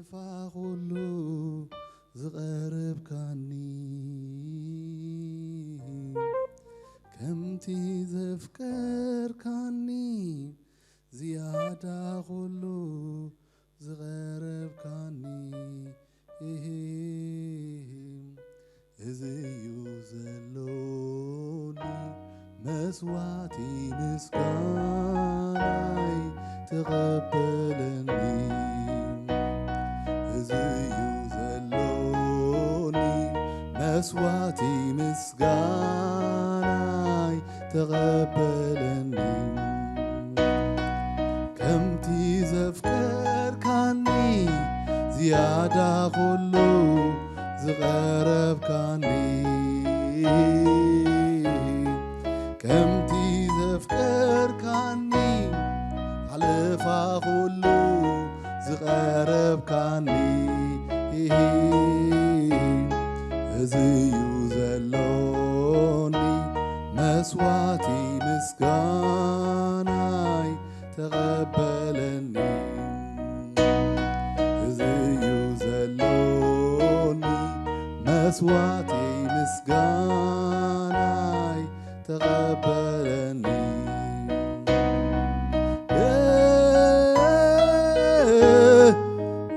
ሓለፋ ኩሉ ዝቐረብካኒ፣ ከምቲ ዘፍቀርካኒ፣ ዝያዳ ኩሉ ዝቐረብካኒ፣ እዚ እዩ ዘሎኒ መስዋዕቲ ምስጋናይ ተቐበለኒ። እዚ እዩ ዘሎኒ መስዋዕቲ ምስጋናይ ተቐበለኒ። ከምቲ ዘፍቀርካኒ ዝያዳ ኩሉ ዝቐረብካኒ፣ ከምቲ ዘፍቀርካኒ ሓለፋ ኩሉ ዝቐረብካኒ፣ እዚ እዩ ዘሎኒ መስዋዕቲ ምስጋናይ ተቐበለኒ። እዚ እዩ ዘሎኒ መስዋዕቲ ምስጋናይ ተቐበለኒ።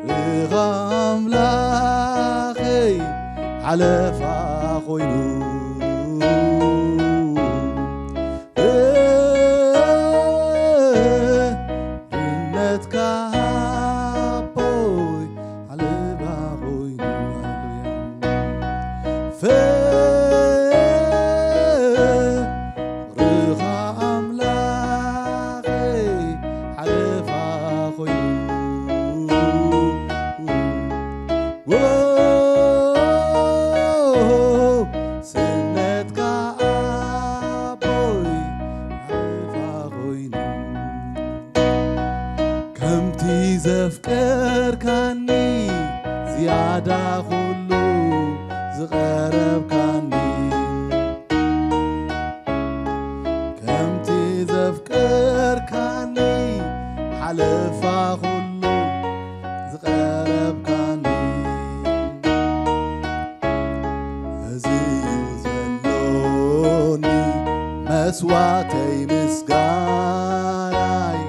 ርኻ ኣምላኸይ ሓለፋ ኮይኑ፣ ድነትካ ኣቦይ ሓለፋ ኮይኑ፣ ሃሌሉያ። ፍቕርኻ ኣምላኸይ ሓለፋ ኮይኑ፣ ዎ፣ ስነትካ ኣቦይ ሓለፋ ኮይኑ፣ ከምቲ ዘፍቀርካኒ ዝያዳ ኩሉ ዝቐረብካኒ፣ ከምቲ ዘፍቀርካኒ ሓለፋ ኩሉ ዝቐረብካኒ፣ እዚ እዩ ዘሎኒ መስዋዕተይ ምስጋናይ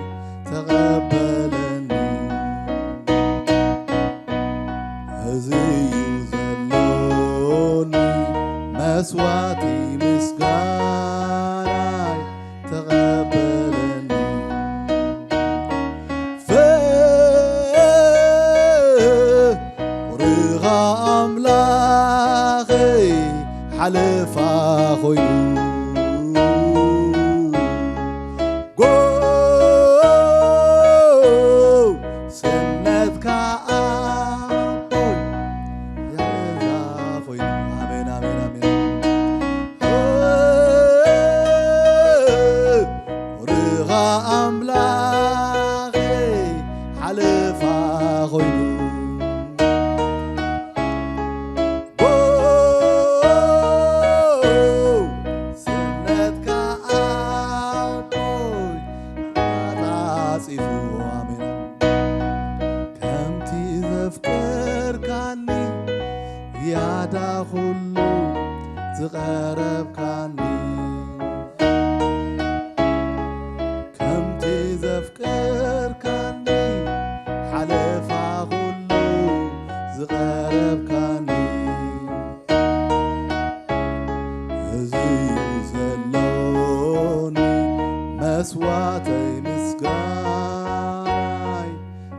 ተቐበለኒ። እዚ እዩ ዘሎኒ መስዋዕቲ ምስጋናይ ተቐበለኒ። ፍቕርኻ ኣምላኸይ ሓለፋ ኮይኑ፣ ጎ-፣ ስነትካ ኣቦይ ሓለፋ ኮይኑ። ኣሜን፣ ኣሜን፣ ኣሜን። ርኻ ኣምላኸይ ሓለፋ ኮይኑ፣ ስነትካ ኣቦይ ተዓጻጺፉ። ኣሜን። ከምቲ ዘፍቀርካኒ ዝያዳ ኩሉ ዝቐረብካኒ፣ ከምቲ ዘፍቀርካኒ ሓለፋ ኩሉ ዝቐረብካኒ፣ እዚ እዩ ዘሎኒ መስዋዕተይ ምስጋናይ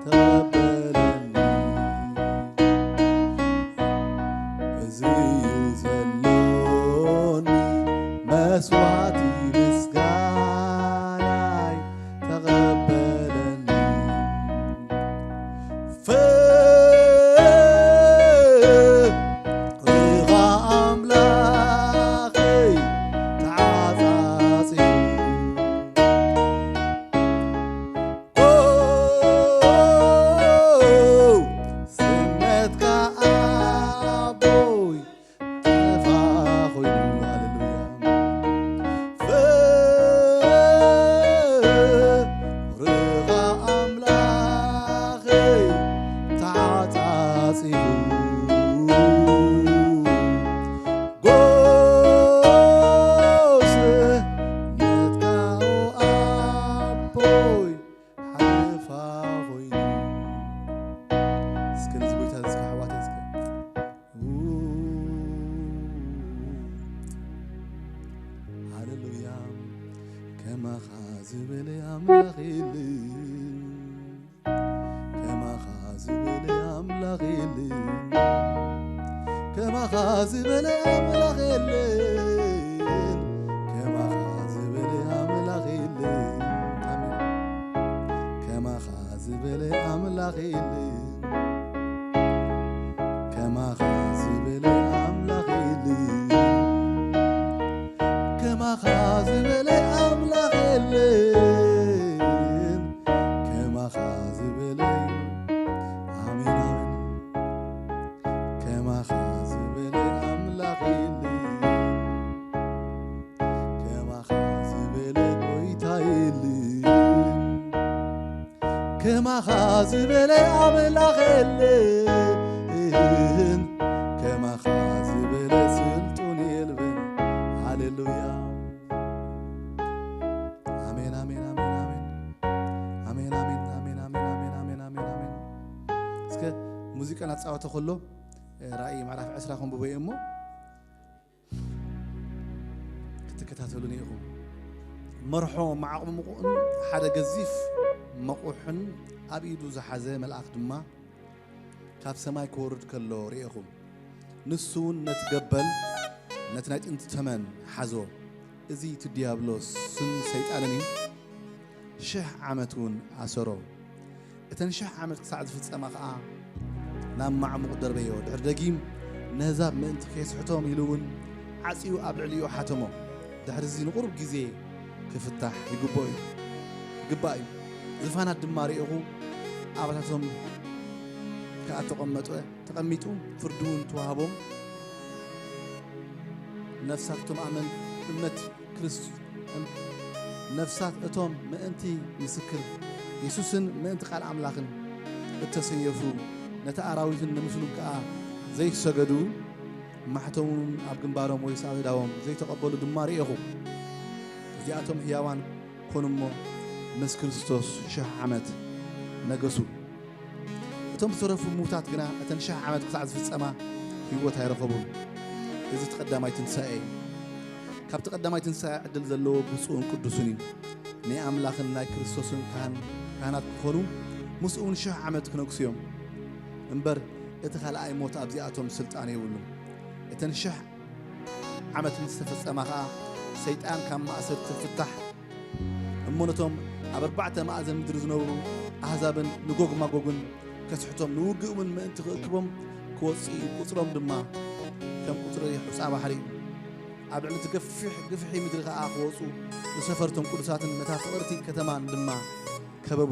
ተቐበለኒ። እዚ እዩ ዘሎኒ የለን፣ ከማኻ ዝበለ ኣምላኽ የለን፣ ከማኻ ዝበለ ኣምላኽ የለን፣ ከማኻ ዝበለ ኣምላኽ የለን። ኣሜን። ከማኻ ዝበለ ኣምላኽ የለን፣ ከማኻ ዝበለ ኣምላኽ የለን፣ ከማኻ ዝበለ ኣምላኽ የለን፣ ከማኻ ዝበለ። ኣሜን፣ ኣሜን። ከማኻ ዝበለ ኣምላኽ የለን፣ ከማኻ ዝበለ ጎይታ የለን፣ ከማኻ ዝበለ ኣምላኽ የለን፣ ከማኻ ዝበለ ስልጡን የልብን። ሃሌሉያ። ኣሜን፣ ኣሜን፣ ኣሜን፣ ኣሜን። ኣሜን፣ ኣሜን፣ ኣሜን፣ ኣሜን፣ ኣሜን፣ ኣሜን፣ ኣሜን፣ ኣሜን። እስከ ሙዚቃ እናተጻወተ ከሎ፣ ራእይ ምዕራፍ ዕስራ ከንብቦ እየ እሞ፣ ክትከታተሉኒ ኢኹም። መርሖ መዓቕሙቑን ሓደ ገዚፍ መቑሕን ኣብ ኢዱ ዝሓዘ መልኣኽ ድማ ካብ ሰማይ ክወርድ ከሎ ርኤኹ። ንሱ እውን ነቲ ገበል፣ ነቲ ናይ ጥንቲ ተመን ሓዞ። እዚ እቲ ዲያብሎስን ሰይጣንን እዩ። ሽሕ ዓመት እውን ኣሰሮ። እተን ሽሕ ዓመት ክሳዕ ዝፍጸማ ኸኣ ናብ ማዕሙቕ ደርበዮ። ድሕሪ ደጊም ነህዛብ ምእንቲ ከየስሕቶም ኢሉ እውን ዓጽዩ ኣብ ልዕሊኡ ሓተሞ። ድሕሪ እዚ ንቑሩብ ግዜ ክፍታሕ ይግብኦ እዩ፣ ይግባእ እዩ። ዝፋናት ድማ ርኤኹ፣ ኣባታቶም ከኣ ተቐመጠ፣ ተቐሚጡ፣ ፍርዲ እውን ተዋህቦም። ነፍሳት እቶም ኣመን እምነት ክርስ-፣ እም-፣ ነፍሳት እቶም ምእንቲ ምስክር የሱስን ምእንቲ ቃል ኣምላኽን እተሰየፉ፣ ነቲ ኣራዊትን ንምስሉን ከኣ ዘይሰገዱ፣ ማሕተሙን ኣብ ግንባሮም ወይስ ኣብ ኣእዳዎም ዘይተቐበሉ ድማ ርኤኹ። እዚኣቶም ህያዋን ኮኑ እሞ ምስ ክርስቶስ ሽሕ ዓመት ነገሱ። እቶም ዝተረፉ ምዉታት ግና እተን ሽሕ ዓመት ክሳዕ ዝፍጸማ ህይወት ኣይረኸቡን። እዚ እቲ ቀዳማይ ትንሳኤ እዩ። ካብቲ ቀዳማይ ትንሳኤ ዕድል ዘለዎ ብፁዕን ቅዱስን እዩ። ናይ ኣምላኽን ናይ ክርስቶስን ካህን-፣ ካህናት ክኾኑ፣ ምስኡ እውን ሽሕ ዓመት ክነግሱ እዮም። እምበር እቲ ካልኣይ ሞት ኣብዚኣቶም ስልጣን የብሉን። እተን ሽሕ ዓመት ምስ ተፈጸማ ኸኣ፣ ሰይጣን ካብ ማእሰርቲ ክፍታሕ እሞ ነቶም ኣብ ኣርባዕተ ማእዘን ምድሪ ዝነብሩ ኣህዛብን ንጎግ ማጎግን ከስሕቶም፣ ንውግእ እውን ምእንቲ ክእክቦም ክወጽእ እዩ። ቁጽሮም ድማ ከም ቁጽሪ ሑጻ ባሕሪ እዩ። ኣብ ልዕሊ እቲ ገፊሕ ግፍሒ ምድሪ ኸኣ ክወጹ፣ ንሰፈርቶም ቅዱሳትን ነታ ፍቕርቲ ከተማን ድማ ከበቡ።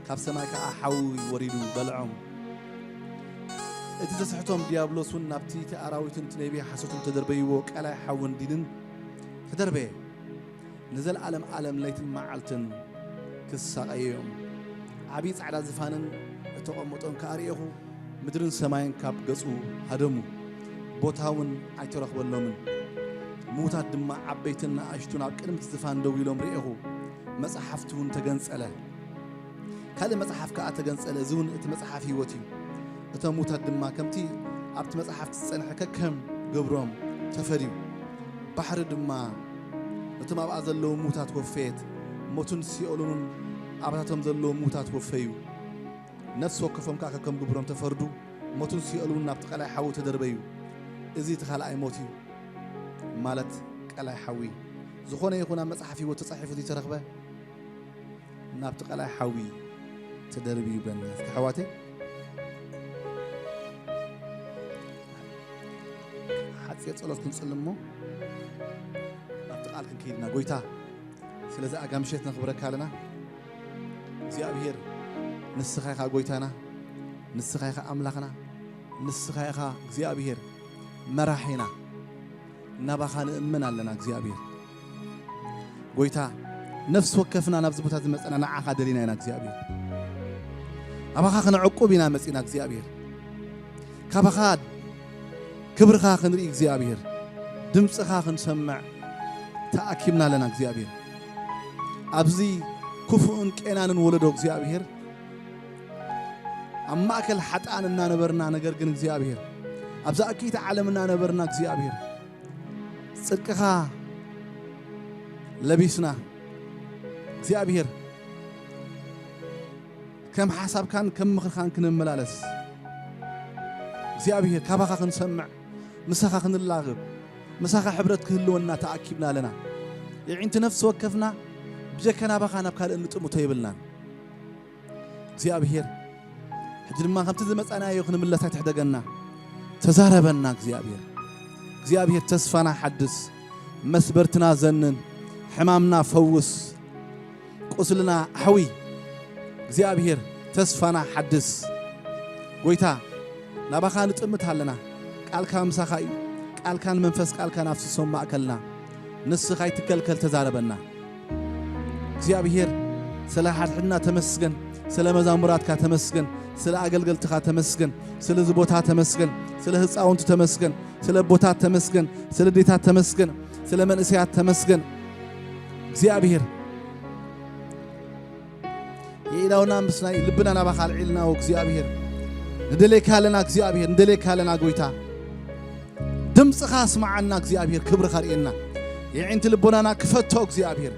ካብ ሰማይ ከኣ ሓዊ ወሪዱ በልዖም። እቲ ዘስሕቶም ዲያብሎስ እውን ናብቲ እቲ ኣራዊትን እቲ ነቢይ ሓሶትን ተደርበይዎ ቀላይ ሓውን ዲንን ተደርበየ። ንዘለኣለም ኣለም ለይትን መዓልትን ክሳቐዩ እዮም። ዓብዪ ጻዕዳ ዝፋንን እተቐመጦን ከኣ ርኤኹ፣ ምድርን ሰማይን ካብ ገጹ ሃደሙ፣ ቦታ እውን ኣይተረኽበሎምን። ምዉታት ድማ ዓበይትን ንኣሽቱን ኣብ ቅድሚ እቲ ዝፋን ደው ኢሎም ርኤኹ። መጽሓፍቲ እውን ተገንጸለ። ካልእ መጽሓፍ ከኣ ተገንጸለ፣ እዚ እውን እቲ መጽሓፍ ህይወት እዩ። እቶም ምዉታት ድማ ከምቲ ኣብቲ መጽሓፍቲ ዝጸንሐ ከከም ግብሮም ተፈድዩ። ባሕሪ ድማ ነቶም ኣብኣ ዘለዉ ምዉታት ወፈየት። ሞትን ሲኦልን እውን ኣብታቶም ዘለዉ ምዉታት ወፈዩ። ነፍሲ ወከፎም ከኣ ከከም ግብሮም ተፈርዱ። ሞትን ሲኦልን እውን ናብቲ ቀላይ ሓዊ ተደርበዩ። እዚ እቲ ካልኣይ ሞት እዩ፣ ማለት ቀላይ ሓዊ። ዝኾነ ይኹን ኣብ መጽሓፍ ህይወት ተጻሒፉ ዘይተረኽበ ናብቲ ቀላይ ሓዊ ተደርብዩ ይብለና። እስኪ ኣሕዋተይ፣ ሓጺር ጸሎት ክንጽሊ እሞ ናብቲ ቃል ክንከይድ ኢና። ጎይታ፣ ስለዚ ኣጋ ምሸት ነኽብረካ ኣለና። እግዚኣብሔር፣ ንስኻ ኢኻ ጎይታና፣ ንስኻ ኢኻ ኣምላኽና፣ ንስኻ ኢኻ እግዚኣብሔር መራሒና። ናባኻ ንእመን ኣለና እግዚኣብሔር። ጎይታ፣ ነፍሲ ወከፍና ናብዚ ቦታ ዝመጸና ንዓኻ ደሊና ኢና እግዚኣብሔር። ናባኻ ክንዕቁብ ኢና መጺና እግዚኣብሔር። ካባኻ ክብርኻ ክንርኢ እግዚኣብሔር፣ ድምፅኻ ክንሰምዕ ተኣኪብና ኣለና እግዚኣብሔር። ኣብዚ ክፉእን ቄናንን ወለዶ እግዚኣብሔር፣ ኣብ ማእከል ሓጥኣን እናነበርና፣ ነገር ግን እግዚኣብሔር፣ ኣብዛ እኪይቲ ዓለም እናነበርና እግዚኣብሔር፣ ጽድቅኻ ለቢስና፣ እግዚኣብሔር፣ ከም ሓሳብካን ከም ምኽርካን ክንመላለስ እግዚኣብሔር ካባኻ ክንሰምዕ ምሳኻ ክንላግብ ምሳኻ ሕብረት ክህልወና ተኣኪብና ኣለና። የዒንቲ ነፍሲ ወከፍና ብጀካ ናባኻ ናብ ካልእ እንጥምቶ የብልናን። እግዚኣብሔር ሕጂ ድማ ከምቲ ዝመጻናዮ ክንምለስ ኣይትሕደገና። ተዛረበና እግዚኣብሔር። እግዚኣብሔር ተስፋና ሓድስ፣ መስበርትና ዘንን፣ ሕማምና ፈውስ፣ ቁስልና ኣሕዊ። እግዚኣብሔር ተስፋና ሓድስ። ጎይታ ናባኻ ንጥምት ኣለና። ቃልካ ምሳኻ እዩ። ቃልካን መንፈስ ቃልካን ኣፍስሶም ማእከልና። ንስኻ ኣይትከልከል ተዛረበና። እግዚኣብሔር ስለ ሓድሕድና ተመስገን፣ ስለ መዛሙራትካ ተመስገን፣ ስለ ኣገልገልትኻ ተመስገን፣ ስለ እዚ ቦታ ተመስገን፣ ስለ ህፃውንቲ ተመስገን፣ ስለ ቦታት ተመስገን፣ ስለ ዴታት ተመስገን፣ ስለ መንእሰያት ተመስገን። እግዚኣብሔር የኢዳውና ምስናይ ልብና ናባኻ ኣልዒልናዎ እግዚኣብሔር ንደሌካ ኣለና እግዚኣብሔር ንደሌካ ኣለና ጎይታ ድምፅኻ ስማዓና እግዚኣብሔር ክብርኻ ርእየና የዒንቲ ልቦናና ክፈቶ እግዚኣብሔር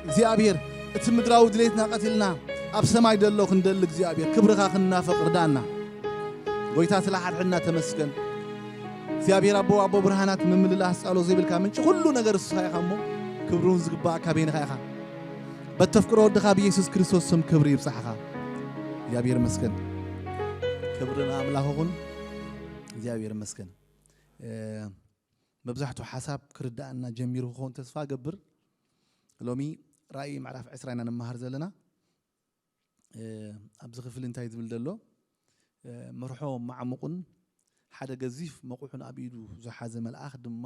እግዚኣብሔር እቲ ምድራዊ ድሌትና ቀቲልና ኣብ ሰማይ ደሎ ክንደሊ እግዚኣብሔር ክብርኻ ክንናፈቕ ርዳና ጎይታ ስለ ሓድሕድና ተመስገን እግዚኣብሔር ኣቦ ኣቦ ብርሃናት ምምልላስ ፃሎ ዘይብልካ ምንጭ ኩሉ ነገር ንስኻ ኢኻ እሞ ክብሩን ዝግባእ ካበይንኻ ኢኻ በተፍቅሮ ወድኻ ብኢየሱስ ክርስቶስ ስም ክብሪ ይብጻሕኻ እግዚኣብሔር መስገን ክብሪ ንኣምላኽ ይኹን እግዚኣብሔር መስገን መብዛሕትኡ ሓሳብ ክርዳእና ጀሚሩ ክኸውን ተስፋ ገብር ሎሚ ራእይ ምዕራፍ ዕስራ ኢና ንመሃር ዘለና ኣብዚ ክፍሊ እንታይ ዝብል ዘሎ መርሖ ማዕሙቕን ሓደ ገዚፍ መቑሑን ኣብ ኢዱ ዝሓዘ መልኣኽ ድማ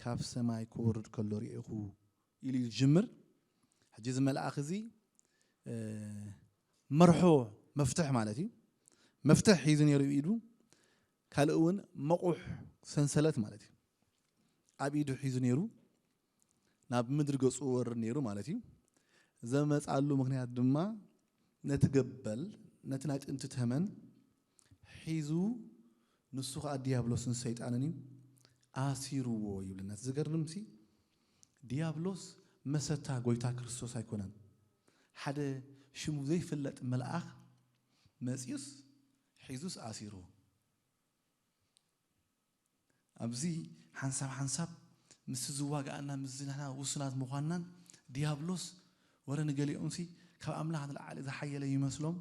ካብ ሰማይ ክወርድ ከሎ ርኢኹ ኢሉ እዩ ዝጅምር ሕጂ እዚ መልኣኽ እዚ መርሖ መፍትሕ ማለት እዩ መፍትሕ ሒዙ ነይሩ ኢዱ ካልእ እውን መቑሕ ሰንሰለት ማለት እዩ ኣብ ኢዱ ሒዙ ነይሩ ናብ ምድሪ ገጹ ወርድ ነይሩ ማለት እዩ። ዘመጻሉ ምኽንያት ድማ ነቲ ገበል ነቲ ናይ ጥንቲ ተመን ሒዙ ንሱ ኸዓ ዲያብሎስን ሰይጣንን እዩ ኣሲርዎ ይብልና። ዝገርምሲ ዲያብሎስ መሰታ ጎይታ ክርስቶስ ኣይኮነን። ሓደ ሽሙ ዘይፍለጥ መልኣኽ መጺኡስ ሒዙስ ኣሲርዎ። ኣብዚ ሓንሳብ ሓንሳብ ምስቲ ዝዋግኣና ምስዚ ንሕና ውሱናት ምዃንናን ዲያብሎስ ወረ ንገሊኦምሲ ካብ ኣምላኽ ንላዕሊ ዝሓየለ ይመስሎም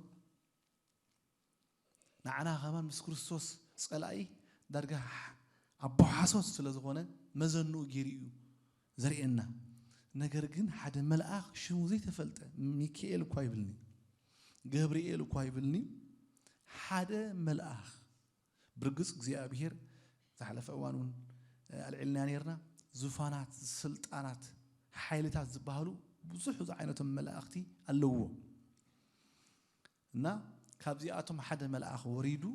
ንዓና ከማን ምስ ክርስቶስ ጸላኢ ዳርጋ ኣቦ ሓሶት ስለ ዝኾነ መዘንኡ ገይሩ እዩ ዘርእየና ነገር ግን ሓደ መልኣኽ ሽሙ ዘይተፈልጠ ሚካኤል እኳ ይብልኒ ገብርኤል እኳ ይብልኒ ሓደ መልኣኽ ብርግጽ እግዚኣብሔር ዝሓለፈ እዋን እውን ኣልዒልና ነርና ዙፋናት ስልጣናት ሓይልታት ዝበሃሉ ብዙሕ ዝዓይነቶም መላእኽቲ ኣለውዎ እና ካብዚኣቶም ሓደ መልኣኽ ወሪዱ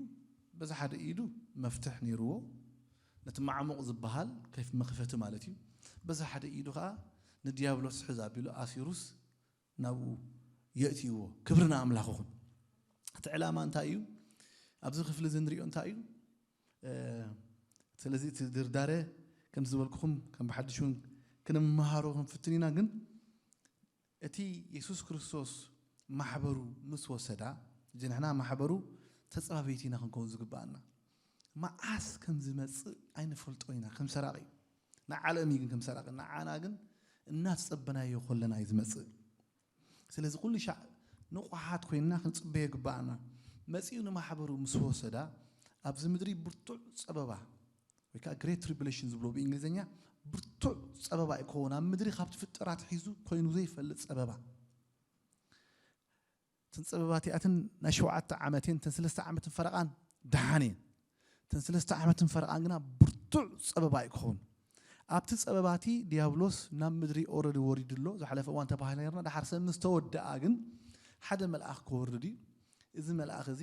በዚ ሓደ ኢዱ መፍትሕ ነይርዎ ነቲ ማዕሙቕ ዝበሃል ከፍ መኽፈቲ ማለት እዩ በዚ ሓደ ኢዱ ከዓ ንዲያብሎስ ሕዝ ኣቢሉ ኣሲሩስ ናብኡ የእትይዎ ክብሪ ንኣምላኽ ይኹን እቲ ዕላማ እንታይ እዩ ኣብዚ ክፍሊ እዚ ንሪኦ እንታይ እዩ ስለዚ እቲ ድርዳረ ከም ዝበልኩኹም ከም ብሓድሽ እውን ክንመሃሮ ክንፍትን ኢና ግን እቲ የሱስ ክርስቶስ ማሕበሩ ምስ ወሰዳ እዚ ንሕና ማሕበሩ ተፀባበይቲ ኢና ክንከውን ዝግባኣና መዓስ ከም ዝመፅእ ኣይንፈልጦ ኢና ከም ሰራቂ ንዓለም እዩ ግን ከም ሰራቂ ንዓና ግን እናተፀበናዮ ከለና እዩ ዝመፅእ ስለዚ ኩሉ ሻዕ ንቑሓት ኮይንና ክንፅበዮ ይግባኣና። መፂኡ ንማሕበሩ ምስ ወሰዳ ኣብዚ ምድሪ ብርቱዕ ፀበባ ወይ ከዓ ግሬት ትሪቡሌሽን ዝብሎ ብእንግሊዝኛ ብርቱዕ ፀበባ እዩ ክኸውን ኣብ ምድሪ ካብ ትፍጠር ኣትሒዙ ኮይኑ ዘይፈልጥ ፀበባ እተን ፀበባ እቲኣትን ናይ ሸውዓተ ዓመት እየን እተን ሰለስተ ዓመትን ፈረቓን ደሓን እየን እተን ሰለስተ ዓመትን ፈረቓን ግና ብርቱዕ ፀበባ እዩ ክኸውን ኣብቲ ጸበባቲ ዲያብሎስ ናብ ምድሪ ኦረዲ ወሪዱ ኣሎ ዝሓለፈ እዋን ተባሂለ ነርና ድሓር ሰብ ምስ ተወደኣ ግን ሓደ መልኣኽ ክወርድ እዩ እዚ መልኣኽ እዚ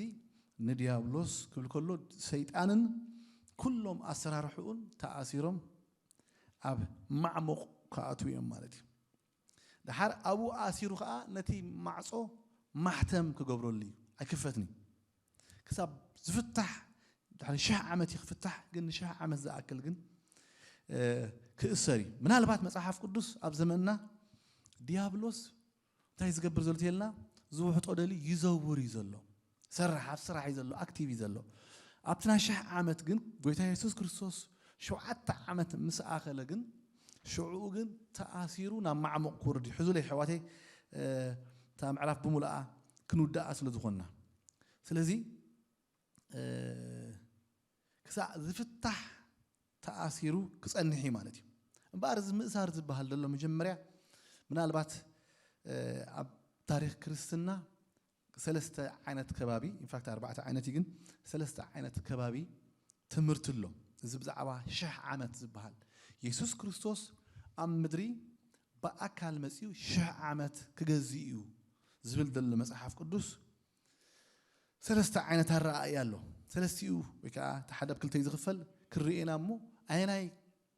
ንዲያብሎስ ክብል ከሎ ሰይጣንን ኩሎም ኣሰራርሕኡን ተኣሲሮም ኣብ ማዕሙቕ ክኣትዉ እዮም ማለት እዩ ድሓር ኣብኡ ኣሲሩ ከዓ ነቲ ማዕጾ ማሕተም ክገብረሉ እዩ ኣይክፈትን እዩ ክሳብ ዝፍታሕ ድሕሪ ሽሕ ዓመት እዩ ክፍታሕ ግን ንሽሕ ዓመት ዝኣክል ግን ክእሰር እዩ ምናልባት መፅሓፍ ቅዱስ ኣብ ዘመንና ዲያብሎስ እንታይ ዝገብር ዘሎ ትልና ዝውሕጦ ደሊ ይዘውር እዩ ዘሎ። ሰርሕ ኣብ ስራሕ እዩ ዘሎ፣ ኣክቲቭ እዩ ዘሎ። ኣብቲ ናይ ሽሕ ዓመት ግን ጎይታ የሱስ ክርስቶስ ሸውዓተ ዓመት ምስ ኣኸለ ግን ሽዑኡ ግን ተኣሲሩ ናብ ማዕሙቕ ክወርድ እዩ። ሕዙለይ ኣሕዋተይ፣ እታ ምዕራፍ ብምሉኣ ክንውድኣ ስለ ዝኾንና፣ ስለዚ ክሳዕ ዝፍታሕ ተኣሲሩ ክጸንሕ እዩ ማለት እዩ። እምበኣር እዚ ምእሳር ዝበሃል ዘሎ መጀመርያ ምናልባት ኣብ ታሪኽ ክርስትና ሰለስተ ዓይነት ከባቢ፣ ኢንፋክት ኣርባዕተ ዓይነት እዩ፣ ግን ሰለስተ ዓይነት ከባቢ ትምህርቲ ኣሎ። እዚ ብዛዕባ ሽሕ ዓመት ዝበሃል፣ የሱስ ክርስቶስ ኣብ ምድሪ ብኣካል መጺኡ ሽሕ ዓመት ክገዝእ እዩ ዝብል ዘሎ መጽሓፍ ቅዱስ ሰለስተ ዓይነት ኣረኣእያ ኣሎ። ሰለስቲኡ ወይ ከዓ እቲ ሓደ ኣብ ክልተ እዩ ዝኽፈል፣ ክርኢና እሞ ኣየናይ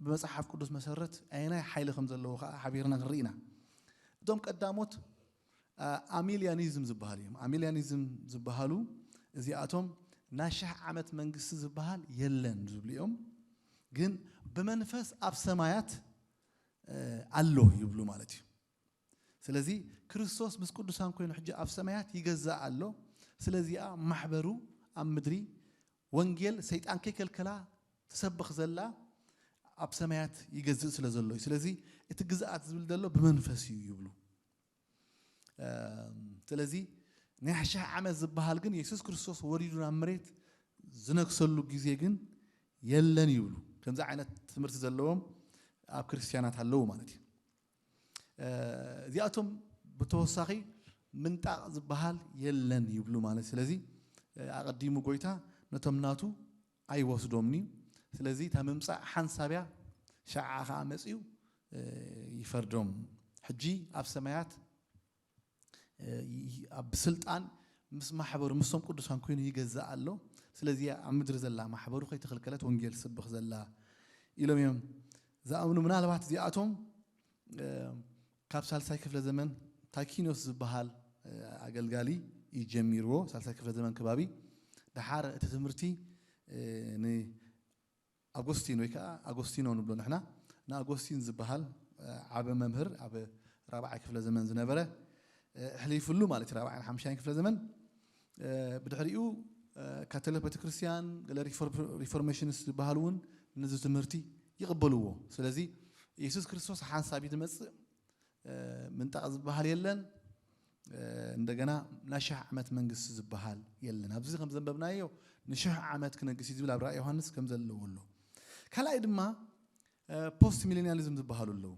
ብመጽሓፍ ቅዱስ መሰረት ኣየናይ ሓይሊ ከም ዘለዎ ከዓ ሓቢርና ክንርኢ ኢና። እቶም ቀዳሞት ኣሚልያኒዝም ዝበሃሉ እዮም። ኣሚልያኒዝም ዝበሃሉ እዚኣቶም ናይ ሽሕ ዓመት መንግስቲ ዝበሃል የለን ዝብሉ እዮም። ግን ብመንፈስ ኣብ ሰማያት ኣሎ ይብሉ ማለት እዩ። ስለዚ ክርስቶስ ምስ ቅዱሳን ኮይኑ ሕጂ ኣብ ሰማያት ይገዛእ ኣሎ። ስለዚኣ ማሕበሩ ኣብ ምድሪ ወንጌል ሰይጣን ከይከልከላ ትሰብኽ ዘላ ኣብ ሰማያት ይገዝእ ስለ ዘሎ እዩ። ስለዚ እቲ ግዝኣት ዝብል ዘሎ ብመንፈስ እዩ ይብሉ። ስለዚ ናይ ሽሕ ዓመት ዝበሃል ግን የሱስ ክርስቶስ ወሪዱ ናብ መሬት ዝነግሰሉ ግዜ ግን የለን ይብሉ። ከምዚ ዓይነት ትምህርቲ ዘለዎም ኣብ ክርስትያናት ኣለዉ ማለት እዩ። እዚኣቶም ብተወሳኺ ምንጣቕ ዝበሃል የለን ይብሉ ማለት። ስለዚ ኣቐዲሙ ጎይታ ነቶም ናቱ ኣይወስዶምን እዩ። ስለዚ እታ ምምፃእ ሓንሳብያ ሸዓ ከዓ መፅዩ ይፈርዶም። ሕጂ ኣብ ሰማያት ኣብ ብስልጣን ምስ ማሕበሩ ምስቶም ቅዱሳን ኮይኑ ይገዛእ ኣሎ። ስለዚ ኣብ ምድሪ ዘላ ማሕበሩ ከይተኸልከለት ወንጌል ስብኽ ዘላ ኢሎም እዮም ዝኣምኑ። ምናልባት እዚኣቶም ካብ ሳልሳይ ክፍለ ዘመን ታኪኖስ ዝበሃል ኣገልጋሊ እዩ ጀሚርዎ። ሳልሳይ ክፍለ ዘመን ከባቢ ድሓር እቲ ትምህርቲ ንኣጎስቲን ወይ ከዓ ኣጎስቲኖ ንብሎ ንሕና፣ ንኣጎስቲን ዝበሃል ዓቢ መምህር ኣብ ራብዓይ ክፍለ ዘመን ዝነበረ ኣሕሊፉሉ ማለት እዩ። ራብዓይን ሓምሻይን ክፍለ ዘመን ብድሕሪኡ ካቶሊክ ቤተክርስትያን ገለ ሪፎርሜሽንስ ዝበሃሉ እውን ነዚ ትምህርቲ ይቕበልዎ። ስለዚ የሱስ ክርስቶስ ሓንሳብ እዩ ዝመፅእ፣ ምንጣቕ ዝበሃል የለን። እንደገና ናይ ሽሕ ዓመት መንግስቲ ዝበሃል የለን። ኣብዚ ከም ዘንበብናዮ ንሽሕ ዓመት ክነግስ እዩ ዝብል ኣብ ራእይ ዮሃንስ ከም ዘለዎ ኣሎ። ካልኣይ ድማ ፖስት ሚሌኒያሊዝም ዝበሃሉ ኣለዉ።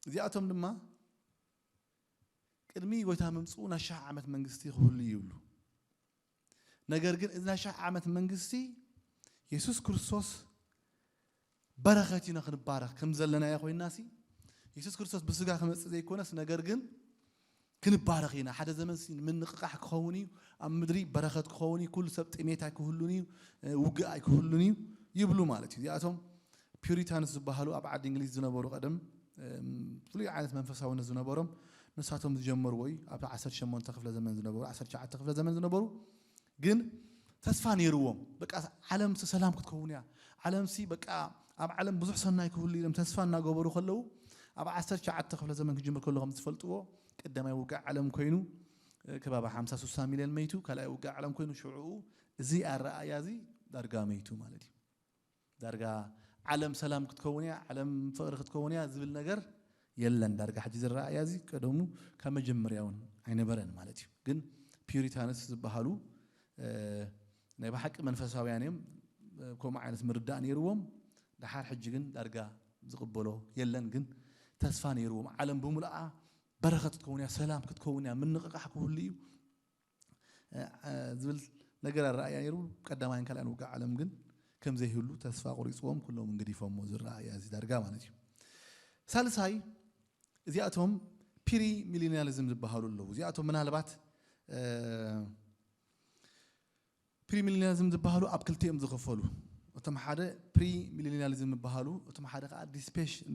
እዚኣቶም ድማ ቅድሚ ጎይታ ምምፅኡ ናይ ሽሕ ዓመት መንግስቲ ክህሉ ይብሉ። ነገር ግን እዚ ናይ ሽሕ ዓመት መንግስቲ የሱስ ክርስቶስ በረኸት ኢና ክንባረኽ ከም ዘለናዮ ኮይንና ሲ የሱስ ክርስቶስ ብስጋ ክመፅእ ዘይኮነስ፣ ነገር ግን ክንባረኽ ኢና። ሓደ ዘመን ሲ ምንቕቃሕ ክኸውን እዩ፣ ኣብ ምድሪ በረኸት ክኸውን እዩ፣ ኩሉ ሰብ ጥሜት ኣይክህሉን እዩ፣ ውግእ ኣይክህሉን እዩ ይብሉ ማለት እዩ። እዚኣቶም ፒሪታንስ ዝበሃሉ ኣብ ዓዲ እንግሊዝ ዝነበሩ ቀደም ፍሉይ ዓይነት መንፈሳውነት ዝነበሮም ንሳቶም ዝጀመርዎ እዩ። ኣብ ዓሰርተ ሸሞንተ ክፍለ ዘመን ዝነበሩ፣ ዓሰርተ ትሽዓተ ክፍለ ዘመን ዝነበሩ ግን ተስፋ ነይርዎም። በቃ ዓለም ሰላም ክትከውን እያ፣ ዓለም ሲ በቃ ኣብ ዓለም ብዙሕ ሰናይ ክህሉ ኢሎም ተስፋ እናገበሩ ከለዉ ኣብ ዓሰርተ ትሽዓተ ክፍለ ዘመን ክጅምር ከሎ ከም ዝፈልጥዎ ቀዳማይ ውግእ ዓለም ኮይኑ ከባቢ ሓምሳ ስሳ ሚልዮን መይቱ፣ ካልኣይ ውግእ ዓለም ኮይኑ ሽዑኡ እዚ ኣረኣእያ እዚ ዳርጋ መይቱ ማለት እዩ። ዳርጋ ዓለም ሰላም ክትከውን እያ፣ ዓለም ፍቕሪ ክትከውን እያ ዝብል ነገር የለን። ዳርጋ ሕጂ ዝረኣያ እዚ ቀደሙ ካብ መጀመርያ እውን ኣይነበረን ማለት እዩ። ግን ፒዩሪታንስ ዝበሃሉ ናይ ብሓቂ መንፈሳውያን እዮም። ከምኡ ዓይነት ምርዳእ ነይርዎም። ደሓር ሕጂ ግን ዳርጋ ዝቕበሎ የለን። ግን ተስፋ ነይርዎም። ዓለም ብምሉኣ በረኸት ክትከውን እያ፣ ሰላም ክትከውን እያ፣ ምንቕቓሕ ክህሉ እዩ ዝብል ነገር ኣረኣያ ነይሩ። ቀዳማይን ካልኣይን ውግእ ዓለም ግን ከም ዘይህሉ ተስፋ ቆሪፅዎም ኩሎም እንግዲፎሞ ዝረኣያ እዚ ዳርጋ ማለት እዩ። ሳልሳይ እዚኣቶም ፕሪ ሚሊኒያሊዝም ዝበሃሉ ኣለዉ። እዚኣቶም ምናልባት ፕሪ ሚሊኒያሊዝም ዝበሃሉ ኣብ ክልቲኦም ዝኸፈሉ፣ እቶም ሓደ ፕሪ ሚሊኒያሊዝም ዝበሃሉ፣ እቶም ሓደ ከዓ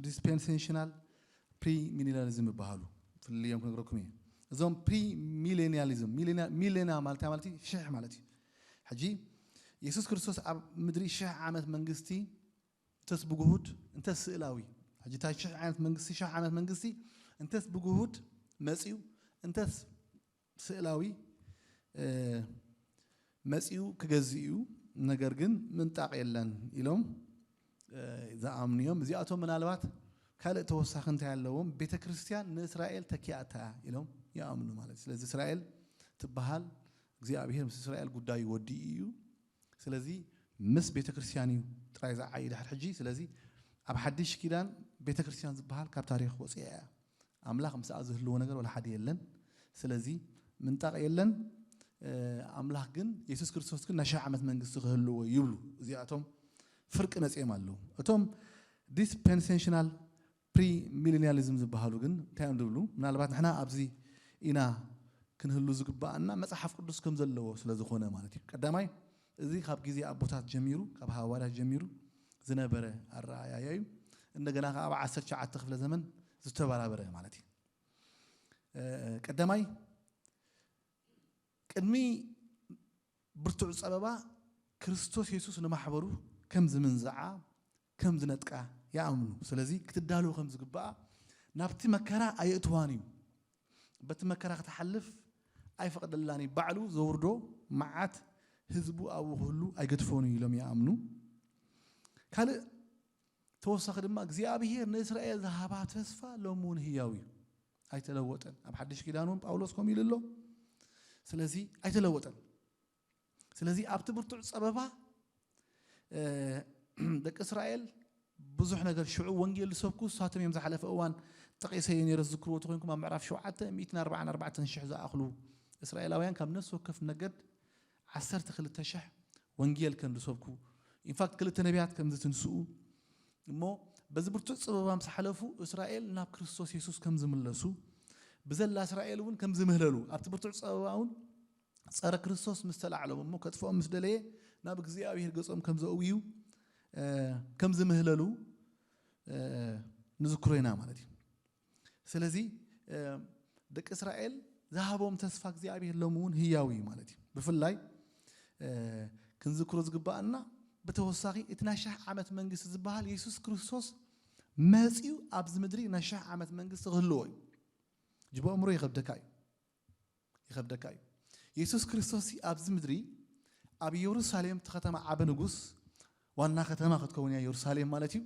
ዲስፔንሴሽናል ፕሪ ሚሊኒያሊዝም ዝበሃሉ። ፍልልዮም ክነግረኩም እየ። እዞም ፕሪ ሚሊኒያሊዝም፣ ሚሌና ማለት ማለት ሽሕ ማለት እዩ። ሕጂ የሱስ ክርስቶስ ኣብ ምድሪ ሽሕ ዓመት መንግስቲ እንተስ ብግሁድ እንተስ ስእላዊ፣ ሕጂ እታ ሽሕ ዓይነት መንግስቲ ሽሕ ዓመት መንግስቲ እንተስ ብግሁድ መጺኡ እንተስ ስእላዊ መጺኡ ክገዝእ እዩ፣ ነገር ግን ምንጣቕ የለን ኢሎም ዝኣምኑ እዮም። እዚኣቶም ምናልባት ካልእ ተወሳኺ እንታይ ኣለዎም? ቤተ ክርስቲያን ንእስራኤል ተኪኣታ ኢሎም ይኣምኑ ማለት እዩ። ስለዚ እስራኤል ትበሃል እግዚኣብሔር ምስ እስራኤል ጉዳዩ ወዲኡ እዩ። ስለዚ ምስ ቤተ ክርስቲያን እዩ ጥራይ ዝዓይ ድሕር ሕጂ። ስለዚ ኣብ ሓድሽ ኪዳን ቤተ ክርስቲያን ዝበሃል ካብ ታሪኽ ወፂኣ እያ። ኣምላኽ ምስኣ ዝህልዎ ነገር ወላ ሓደ የለን። ስለዚ ምንጣቕ የለን። ኣምላኽ ግን የሱስ ክርስቶስ ግን ናይ ሽሕ ዓመት መንግስቲ ክህልዎ ይብሉ። እዚኣቶም ፍርቂ መፅኦም ኣለዉ። እቶም ዲስፐንሴሽናል ፕሪሚሊኒያሊዝም ዝበሃሉ ግን እንታይ እዮም ዝብሉ? ምናልባት ንሕና ኣብዚ ኢና ክንህሉ ዝግባኣና መፅሓፍ ቅዱስ ከም ዘለዎ ስለ ዝኾነ ማለት እዩ። ቀዳማይ እዚ ካብ ግዜ ኣቦታት ጀሚሩ ካብ ሃዋርያት ጀሚሩ ዝነበረ ኣረኣያያ እዩ። እንደገና ከዓ ኣብ ዓሰርተ ትሽዓተ ክፍለ ዘመን ዝተበራበረ ማለት እዩ። ቀዳማይ ቅድሚ ብርቱዕ ጸበባ ክርስቶስ የሱስ ንማሕበሩ ከም ዝምንዝዓ ከም ዝነጥቃ ይኣምኑ። ስለዚ ክትዳለዉ ከም ዝግባኣ ናብቲ መከራ ኣየእትዋን እዩ። በቲ መከራ ክትሓልፍ ኣይፈቕደላን እዩ። ባዕሉ ዘውርዶ መዓት ህዝቡ ኣብኡ ክህሉ ኣይገድፎን እዩ ኢሎም ይኣምኑ። ካልእ ተወሳኺ ድማ እግዚኣብሔር ንእስራኤል ዝሃባ ተስፋ ሎሚ እውን ህያው እዩ፣ ኣይተለወጠን። ኣብ ሓድሽ ኪዳን እውን ጳውሎስ ከምኡ ኢሉ ኣሎ። ስለዚ ኣይተለወጠን። ስለዚ ኣብቲ ብርቱዕ ጸበባ ደቂ እስራኤል ብዙሕ ነገር ሽዑ ወንጌል ዝሰብኩ እሳቶም እዮም። ዝሓለፈ እዋን ጠቂሰዮ ነይረ፣ ዝዝክርዎ ተኮይንኩም ኣብ ምዕራፍ ሸውዓተ ሚእትን ኣርባዓን ኣርባዕተን ሽሕ ዝኣኽሉ እስራኤላውያን ካብ ነፍሲ ወከፍ ነገድ ዓሰርተ ክልተ ሽሕ ወንጌል ከም ዝሰብኩ፣ ኢንፋክት ክልተ ነቢያት ከም ዝትንስኡ እሞ በዚ ብርቱዕ ጽበባ ምስ ሓለፉ እስራኤል ናብ ክርስቶስ የሱስ ከም ዝምለሱ፣ ብዘላ እስራኤል እውን ከም ዝምህለሉ፣ ኣብቲ ብርቱዕ ጸበባ እውን ጸረ ክርስቶስ ምስ ተላዕሎም እሞ ከጥፍኦም ምስ ደለየ ናብ እግዚኣብሔር ገጾም ከም ዘእውዩ ከም ዝምህለሉ ንዝክሮ ኢና ማለት እዩ። ስለዚ ደቂ እስራኤል ዝሃቦም ተስፋ እግዚኣብሔር ሎሚ እውን ህያው እዩ ማለት እዩ። ብፍላይ ክንዝክሮ ዝግባኣና ብተወሳኺ እቲ ናይ ሽሕ ዓመት መንግስቲ ዝበሃል የሱስ ክርስቶስ መፂኡ ኣብዚ ምድሪ ናይ ሽሕ ዓመት መንግስቲ ክህልዎ እዩ። ጅቦ እምሮ ይኸብደካ እዩ፣ ይኸብደካ እዩ። የሱስ ክርስቶስ ኣብዚ ምድሪ ኣብ ኢየሩሳሌም እቲ ከተማ ዓቢ ንጉስ፣ ዋና ከተማ ክትከውን እያ ኢየሩሳሌም ማለት እዩ።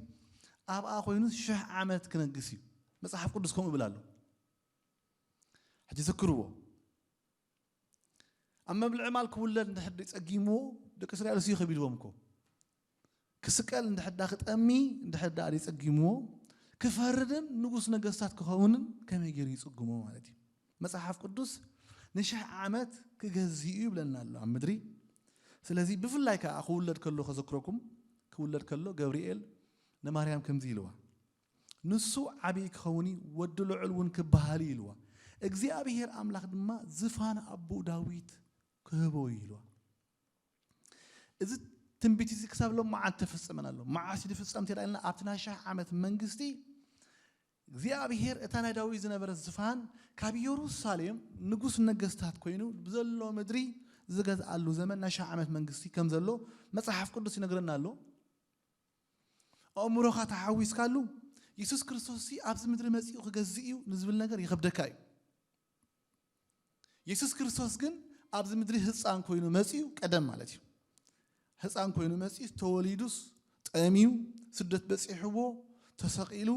ኣብኣ ኮይኑ ሽሕ ዓመት ክነግስ እዩ። መጽሓፍ ቅዱስ ከምኡ ይብል ኣሎ። ሕጂ ዘክርዎ። ኣብ መብልዒ ማል ክውለድ እንድሕር ጸጊምዎ ደቂ እስራኤል እሱ ከቢድዎም እኮ። ክስቀል እንድሕር ዳ ክጠሚ እንድሕር ዳ ጸጊምዎ ክፈርድን ንጉስ ነገስታት ክኸውንን ከመይ ገይሩ ይጽግሞ ማለት እዩ። መጽሓፍ ቅዱስ ንሽሕ ዓመት ክገዝእ እዩ ይብለና ኣሎ ኣብ ምድሪ። ስለዚ ብፍላይ ከዓ ክውለድ ከሎ ከዘክረኩም፣ ክውለድ ከሎ ገብርኤል ንማርያም ከምዚ ኢልዋ፣ ንሱ ዓብዪ ክኸውን እዩ፣ ወዲ ልዑል እውን ክበሃል እዩ ኢልዋ። እግዚኣብሔር ኣምላኽ ድማ ዝፋን ኣቦኡ ዳዊት ክህቦ እዩ ኢልዋ። እዚ ትንቢት እዚ ክሳብ ሎም መዓልቲ ተፈጸመን ኣሎ። መዓስ እዩ ዝፍጸም እንተ ኢልና ኣብቲ ናይ ሽሕ ዓመት መንግስቲ እግዚኣብሔር እታ ናይ ዳዊት ዝነበረት ዝፋን ካብ ኢየሩሳሌም ንጉስ ነገስታት ኮይኑ ብዘሎ ምድሪ ዝገዝኣሉ ዘመን ናይ ሽሕ ዓመት መንግስቲ ከም ዘሎ መጽሓፍ ቅዱስ ይነግረና ኣሎ። ኣእምሮኻ ተሓዊስካሉ የሱስ ክርስቶስ ኣብዚ ምድሪ መጺኡ ክገዝእ እዩ ንዝብል ነገር ይኸብደካ እዩ። የሱስ ክርስቶስ ግን ኣብዚ ምድሪ ህፃን ኮይኑ መፂኡ ቀደም ማለት እዩ። ህፃን ኮይኑ መፂኡ ተወሊዱስ ጠሚዩ ስደት በፂሕዎ ተሰቒሉ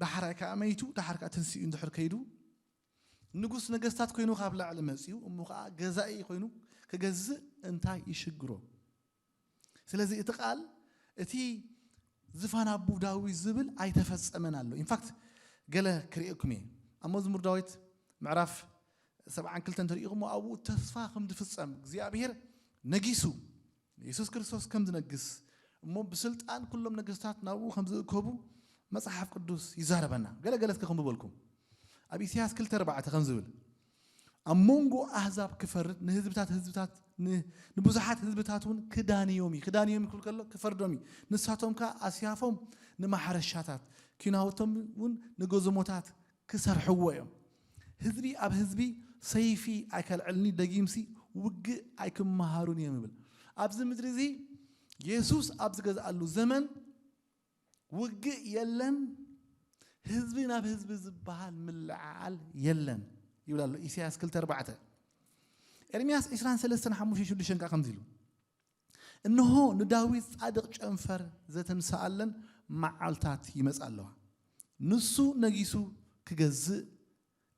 ዳሕራይ ከዓ መይቱ ዳሕር ከዓ ተንሲኡ እንድሕር ከይዱ ንጉስ ነገስታት ኮይኑ ካብ ላዕሊ መፂኡ እሞ ከዓ ገዛኢ ኮይኑ ክገዝእ እንታይ ይሽግሮ? ስለዚ እቲ ቃል እቲ ዝፋን ኣቡ ዳዊት ዝብል ኣይተፈጸመን ኣሎ። ኢንፋክት ገለ ክርእየኩም እየ ኣብ መዝሙር ዳዊት ምዕራፍ ሰብዓን ክልተን ተሪኢኹሞ ኣብኡ ተስፋ ከም ዝፍጸም እግዚኣብሔር ነጊሱ የሱስ ክርስቶስ ከም ዝነግስ እሞ ብስልጣን ኩሎም ነገስታት ናብኡ ከም ዝእከቡ መጽሓፍ ቅዱስ ይዛረበና። ገለ ገለ እስከ ከም ዝበልኩም ኣብ ኢሳያስ ክልተ ኣርባዕተ ከም ዝብል ኣብ መንጎ ኣህዛብ ክፈርድ ንህዝብታት ህዝብታት ንብዙሓት ህዝብታት እውን ክዳንዮም እዩ። ክዳንዮም ክብል ከሎ ክፈርዶም እዩ። ንሳቶም ከዓ ኣስያፎም ንማሕረሻታት ኪናውቶም እውን ንጎዞሞታት ክሰርሕዎ እዮም። ህዝቢ ኣብ ህዝቢ ሰይፊ ኣይከልዕልኒ ደጊምሲ ውግእ ኣይክመሃሩን እዮም ይብል። ኣብዚ ምድሪ እዚ የሱስ ኣብ ዝገዝኣሉ ዘመን ውግእ የለን፣ ህዝቢ ናብ ህዝቢ ዝበሃል ምልዕዓል የለን ይብል ኣሎ ኢሳያስ ክልተ ኣርባዕተ። ኤርምያስ ዕስራን ሰለስተን ሓሙሽተ ሽዱሽተ ከኣ ከምዚ ኢሉ፣ እንሆ ንዳዊት ጻድቕ ጨንፈር ዘተንስኣለን መዓልታት ይመጻ ኣለዋ። ንሱ ነጊሱ ክገዝእ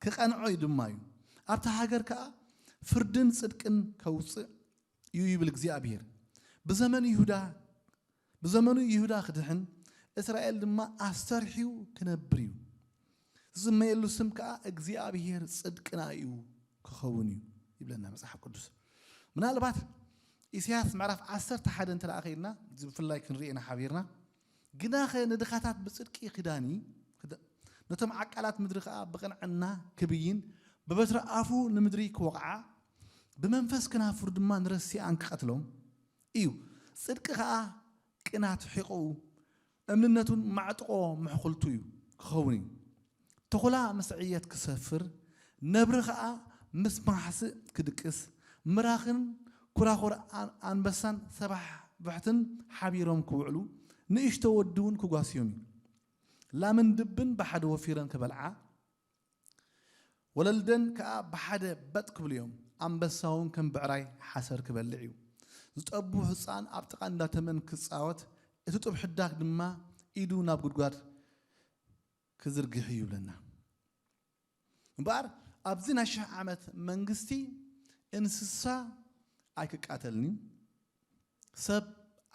ክቐንዖ እዩ ድማ እዩ። ኣብታ ሃገር ከኣ ፍርድን ጽድቅን ከውጽእ እዩ ይብል እግዚኣብሔር። ብዘመኑ ይሁዳ ብዘመኑ ይሁዳ ክድሕን፣ እስራኤል ድማ ኣስተርሕዩ ክነብር እዩ። ዝስመየሉ ስም ከኣ እግዚኣብሔር ጽድቅና እዩ ክኸውን እዩ ይብለና መጽሓፍ ቅዱስ። ምናልባት ኢሳያስ ምዕራፍ ዓሰርተ ሓደ እንተ ደኣ ኸይድና፣ እዚ ብፍላይ ክንርኢ ኢና ሓቢርና። ግናኸ ንድኻታት ብጽድቂ ክዳኒ፣ ክዳ-፣ ነቶም ዓቃላት ምድሪ ከኣ ብቕንዕና ክብይን፣ ብበትሪ ኣፉ ንምድሪ ክወቕዓ፣ ብመንፈስ ክናፍሩ ድማ ንረሲኣን ክቐትሎም እዩ። ጽድቂ ከኣ ቅናት ሒቑኡ፣ እምንነቱን ማዕጥቖ ምሕኹልቱ እዩ ክኸውን እዩ። ተኹላ ምስ ዕየት ክሰፍር፣ ነብሪ ኸኣ ምስ ማሕስእ ክድቅስ፣ ምራኽን ኩራኹር ኣን-፣ ኣንበሳን ሰባሕ ብሕትን ሓቢሮም ክውዕሉ፣ ንእሽቶ ወዲ እውን ክጓስዮም እዩ። ላምን ድብን ብሓደ ወፊረን ክበልዓ፣ ወለልደን ከኣ ብሓደ በጥ ክብሉ እዮም። ኣንበሳ እውን ከም ብዕራይ ሓሰር ክበልዕ እዩ። ዝጠቡ ህጻን ኣብ ጥቓ እንዳ ተመን ክጻወት፣ እቲ ጡብ ሕዳግ ድማ ኢዱ ናብ ጉድጓድ ክዝርግሕ እዩ ይብለና። እምበኣር ኣብዚ ናይ ሽሕ ዓመት መንግስቲ እንስሳ ኣይክቃተልን እዩ፣ ሰብ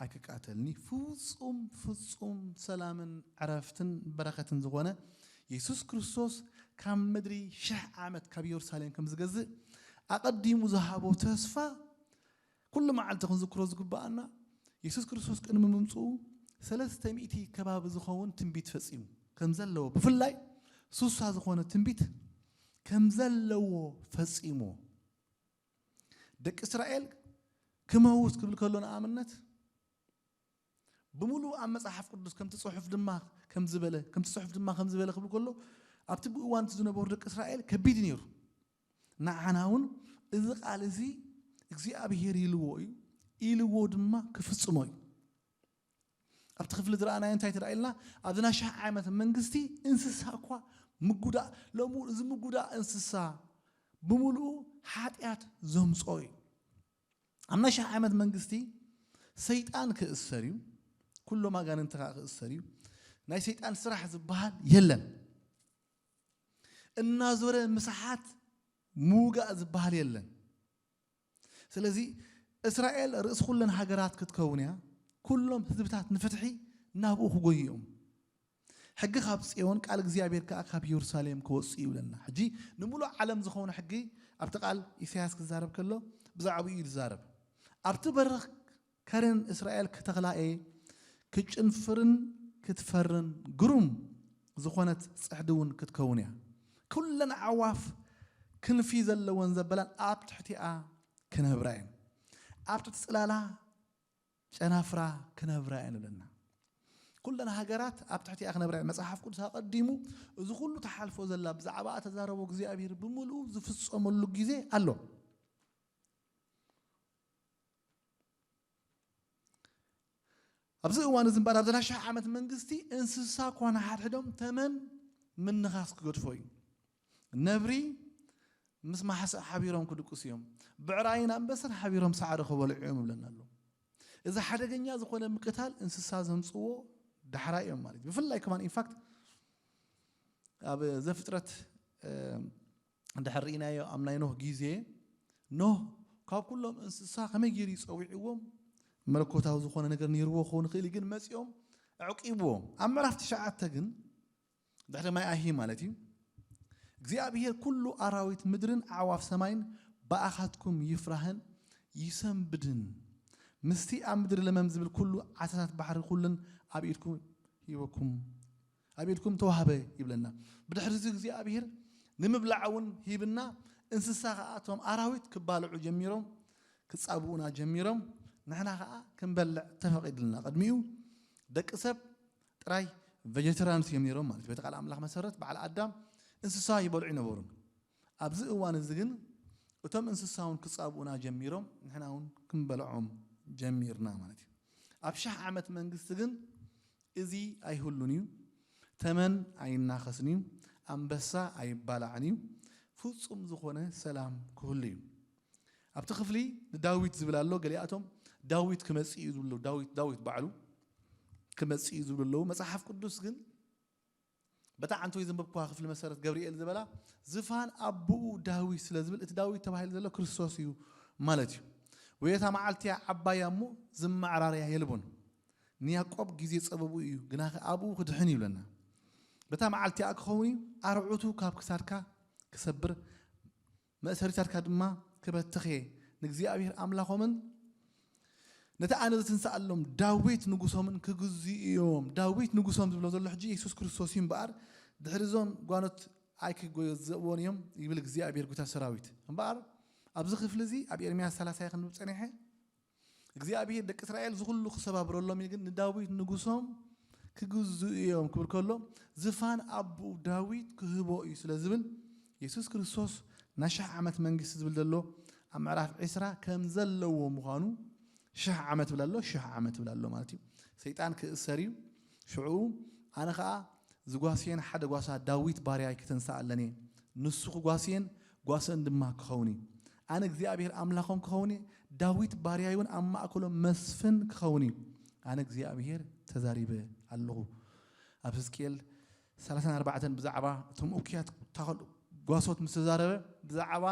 ኣይክቃተልን እዩ። ፍጹም፣ ፍጹም ሰላምን ዕረፍትን በረኸትን ዝኾነ የሱስ ክርስቶስ ካብ ምድሪ ሽሕ ዓመት ካብ የሩሳሌም ከም ዝገዝእ ኣቐዲሙ ዝሃቦ ተስፋ ኩሉ መዓልቲ ክንዝክሮ ዝግብኣና፣ የሱስ ክርስቶስ ቅድሚ ምምጽኡ ሰለስተ ሚእቲ ከባቢ ዝኸውን ትንቢት ፈጺሙ ከም ዘለዎ፣ ብፍላይ ሱሳ ዝኾነ ትንቢት ከም ዘለዎ ፈጺሙ። ደቂ እስራኤል ክመውት ክብል ከሎ ንኣብነት ብምሉእ ኣብ መጽሓፍ ቅዱስ ከምቲ ጽሑፍ ድማ ከም ዝበለ፣ ከምቲ ጽሑፍ ድማ ከም ዝበለ ክብል ከሎ ኣብቲ እዋን ዝነበሩ ደቂ እስራኤል ከቢድ ነይሩ። ንዓና እውን እዚ ቃል እዚ እግዚኣብሔር ኢልዎ እዩ፣ ኢልዎ ድማ ክፍጽሞ እዩ። ኣብቲ ክፍሊ ዝረኣናዮ እንታይ ትረኣ ኢልና፣ ኣብዚ ናይ ሽሕ ዓመት መንግስቲ እንስሳ እኳ ምጉዳእ፣ ሎሙ እዚ ምጉዳእ እንስሳ ብምሉኡ ሓጢኣት ዘምጾ እዩ። ኣብ ናይ ሽሕ ዓመት መንግስቲ ሰይጣን ክእሰር እዩ፣ ኩሎም ኣጋንንቲ ከዓ ክእሰር እዩ። ናይ ሰይጣን ስራሕ ዝበሃል የለን። እናዞረ ምስሓት ምውጋእ ዝበሃል የለን። ስለዚ እስራኤል ርእሲ ኩለን ሃገራት ክትከውን እያ። ኩሎም ህዝብታት ንፍትሒ ናብኡ ክጎዩ እዮም። ሕጊ ካብ ጽዮን፣ ቃል እግዚኣብሔር ከኣ ካብ የሩሳሌም ክወጽእ ይብለና። ሕጂ ንምሉእ ዓለም ዝኸውን ሕጊ ኣብቲ ቃል ኢሳያስ ክዛረብ ከሎ ብዛዕባኡ እዩ ዝዛረብ። ኣብቲ በረኽ ከረን እስራኤል ክተኽላ እየ፣ ክጭንፍርን ክትፈርን ግሩም ዝኾነት ጽሕዲ እውን ክትከውን እያ። ኩለን ኣዕዋፍ ክንፊ ዘለወን ዘበላን ኣብ ትሕቲኣ ክነብራ እየን። ኣብ ትሕቲ ጽላላ ጨናፍራ ክነብራ እየን ይብለና። ኩለን ሃገራት ኣብ ትሕቲኣ ክነብራ እየን። መጽሓፍ ቅዱስ ኣቐዲሙ እዚ ኩሉ ተሓልፎ ዘላ ብዛዕባኣ ተዛረቦ እግዚኣብሔር ብምልኡ ዝፍጸመሉ ግዜ ኣሎ። ኣብዚ እዋን እዚ እምበኣር ኣብዛ ናይ ሽሕ ዓመት መንግስቲ እንስሳ እኳ ንሓድሕዶም ተመን ምንኻስ ክገድፎ እዩ። ነብሪ ምስ ማሕስእ ሓቢሮም ክድቅሱ እዮም። ብዕራይን ኣንበሳን ሓቢሮም ሳዕሪ ክበልዑ እዮም ይብለና ኣሎ። እዚ ሓደገኛ ዝኾነ ምቅታል እንስሳ ዘምጽዎ ዳሕራይ እዮም ማለት እዩ። ብፍላይ ከማን ኢንፋክት ኣብ ዘፍጥረት፣ እ፣ እንድሕር ርኢናዮ ኣብ ናይ ኖህ ግዜ፣ ኖህ ካብ ኩሎም እንስሳ ከመይ ገይሩ እዩ ጸዊዕዎም? መለኮታዊ ዝኾነ ነገር ነይርዎ ክኸውን ይኽእል እዩ፣ ግን መጺኦም ኣዕቂብዎም። ኣብ ምዕራፍ ትሽዓተ ግን ድሕሪ ማይ ኣሂ ማለት እዩ፣ እግዚኣብሔር ኩሉ ኣራዊት ምድርን ኣዕዋፍ ሰማይን ብኣኻትኩም ይፍራህን ይሰንብድን፣ ምስቲ ኣብ ምድሪ ለመም ዝብል ኩሉ ዓሳታት ባሕሪ ኩሉን ኣብ ኢድኩም ሂበኩም፣ ኣብ ኢድኩም ተዋህበ ይብለና። ብድሕሪ እዚ እግዚኣብሔር ንምብላዕ እውን ሂብና፣ እንስሳ ከኣ እቶም ኣራዊት ክባልዑ ጀሚሮም፣ ክጻብኡና ጀሚሮም፣ ንሕና ከኣ ክንበልዕ ተፈቒድልና። ቅድሚኡ ደቂ ሰብ ጥራይ ቬጀተራንስ እዮም ነይሮም ማለት እዩ። በቲ ቃል ኣምላኽ መሰረት በዓል ኣዳም እንስሳ ይበልዑ ይነበሩን። ኣብዚ እዋን እዚ ግን እቶም እንስሳ እውን ክጻብኡና ጀሚሮም፣ ንሕና እውን ክንበልዖም ጀሚርና ማለት እዩ። ኣብ ሽሕ ዓመት መንግስቲ ግን እዚ ኣይህሉን እዩ። ተመን ኣይናኸስን እዩ፣ ኣንበሳ ኣይባላዕን እዩ፣ ፍጹም ዝኾነ ሰላም ክህሉ እዩ። ኣብቲ ክፍሊ ንዳዊት ዝብል ኣሎ፣ ገሊኣቶም ዳዊት ክመጽእ እዩ ዝብሉ፣ ዳዊት፣ ዳዊት ባዕሉ ክመጽእ እዩ ዝብሉ ኣለዉ። መጽሓፍ ቅዱስ ግን በታ ዓንተወይ ዘንበብኩዋ ክፍሊ መሰረት ገብርኤል ዝበላ ዝፋን ኣቦኡ ዳዊት ስለ ዝብል እቲ ዳዊት ተባሂሉ ዘሎ ክርስቶስ እዩ ማለት እዩ። ወይ እታ መዓልቲ እያ ዓባያ እሞ ዝመዓራርያ የልቦን። ንያዕቆብ ግዜ ጸበቡ እዩ፣ ግናኸ ኣብኡ ክድሕን ይብለና። በታ መዓልቲ እያ ክኸውን እዩ፣ ኣርዑቱ ካብ ክሳድካ ክሰብር፣ መእሰሪታትካ ድማ ክበትኽ እየ። ንእግዚኣብሔር ኣምላኾምን ነቲ ኣነ ዝትንስኣሎም ዳዊት ንጉሶምን ክግዝኡ እዮም። ዳዊት ንጉሶም ዝብሎ ዘሎ ሕጂ የሱስ ክርስቶስ እዩ እምበኣር፣ ድሕሪ እዞም ጓኖት ኣይክገዝእዎን እዮም ይብል እግዚኣብሔር ጉታ ሰራዊት። እምበኣር ኣብዚ ክፍሊ እዚ ኣብ ኤርምያስ ሰላሳ እየ ክንብብ ጸኒሐ። እግዚኣብሔር ደቂ እስራኤል እዚ ኩሉ ክሰባብረሎም እዩ፣ ግን ንዳዊት ንጉሶም ክግዝኡ እዮም ክብል ከሎ ዝፋን ኣቦኡ ዳዊት ክህቦ እዩ ስለ ዝብል የሱስ ክርስቶስ ናይ ሽሕ ዓመት መንግስቲ ዝብል ዘሎ ኣብ ምዕራፍ ዕስራ ከም ዘለዎ ምዃኑ ሽሕ ዓመት ብላ ኣሎ፣ ሽሕ ዓመት ብላ ኣሎ ማለት እዩ። ሰይጣን ክእሰር እዩ። ሽዑ ኣነ ኸኣ ዝጓስየን ሓደ ጓሳ ዳዊት ባርያይ ክተንስኣ ኣለኒ፣ ንሱ ክጓስየን ጓስአን ድማ ክኸውን እዩ። ኣነ እግዚኣብሔር ኣምላኾም ክኸውን እየ፣ ዳዊት ባርያይ እውን ኣብ ማእከሎም መስፍን ክኸውን እዩ። ኣነ እግዚኣብሔር ተዛሪበ ኣለኹ። ኣብ ሕዝቅኤል ሰላሳን ኣርባዕተን ብዛዕባ እቶም እኩያት ታኸል-፣ ጓሶት ምስ ተዛረበ፣ ብዛዕባ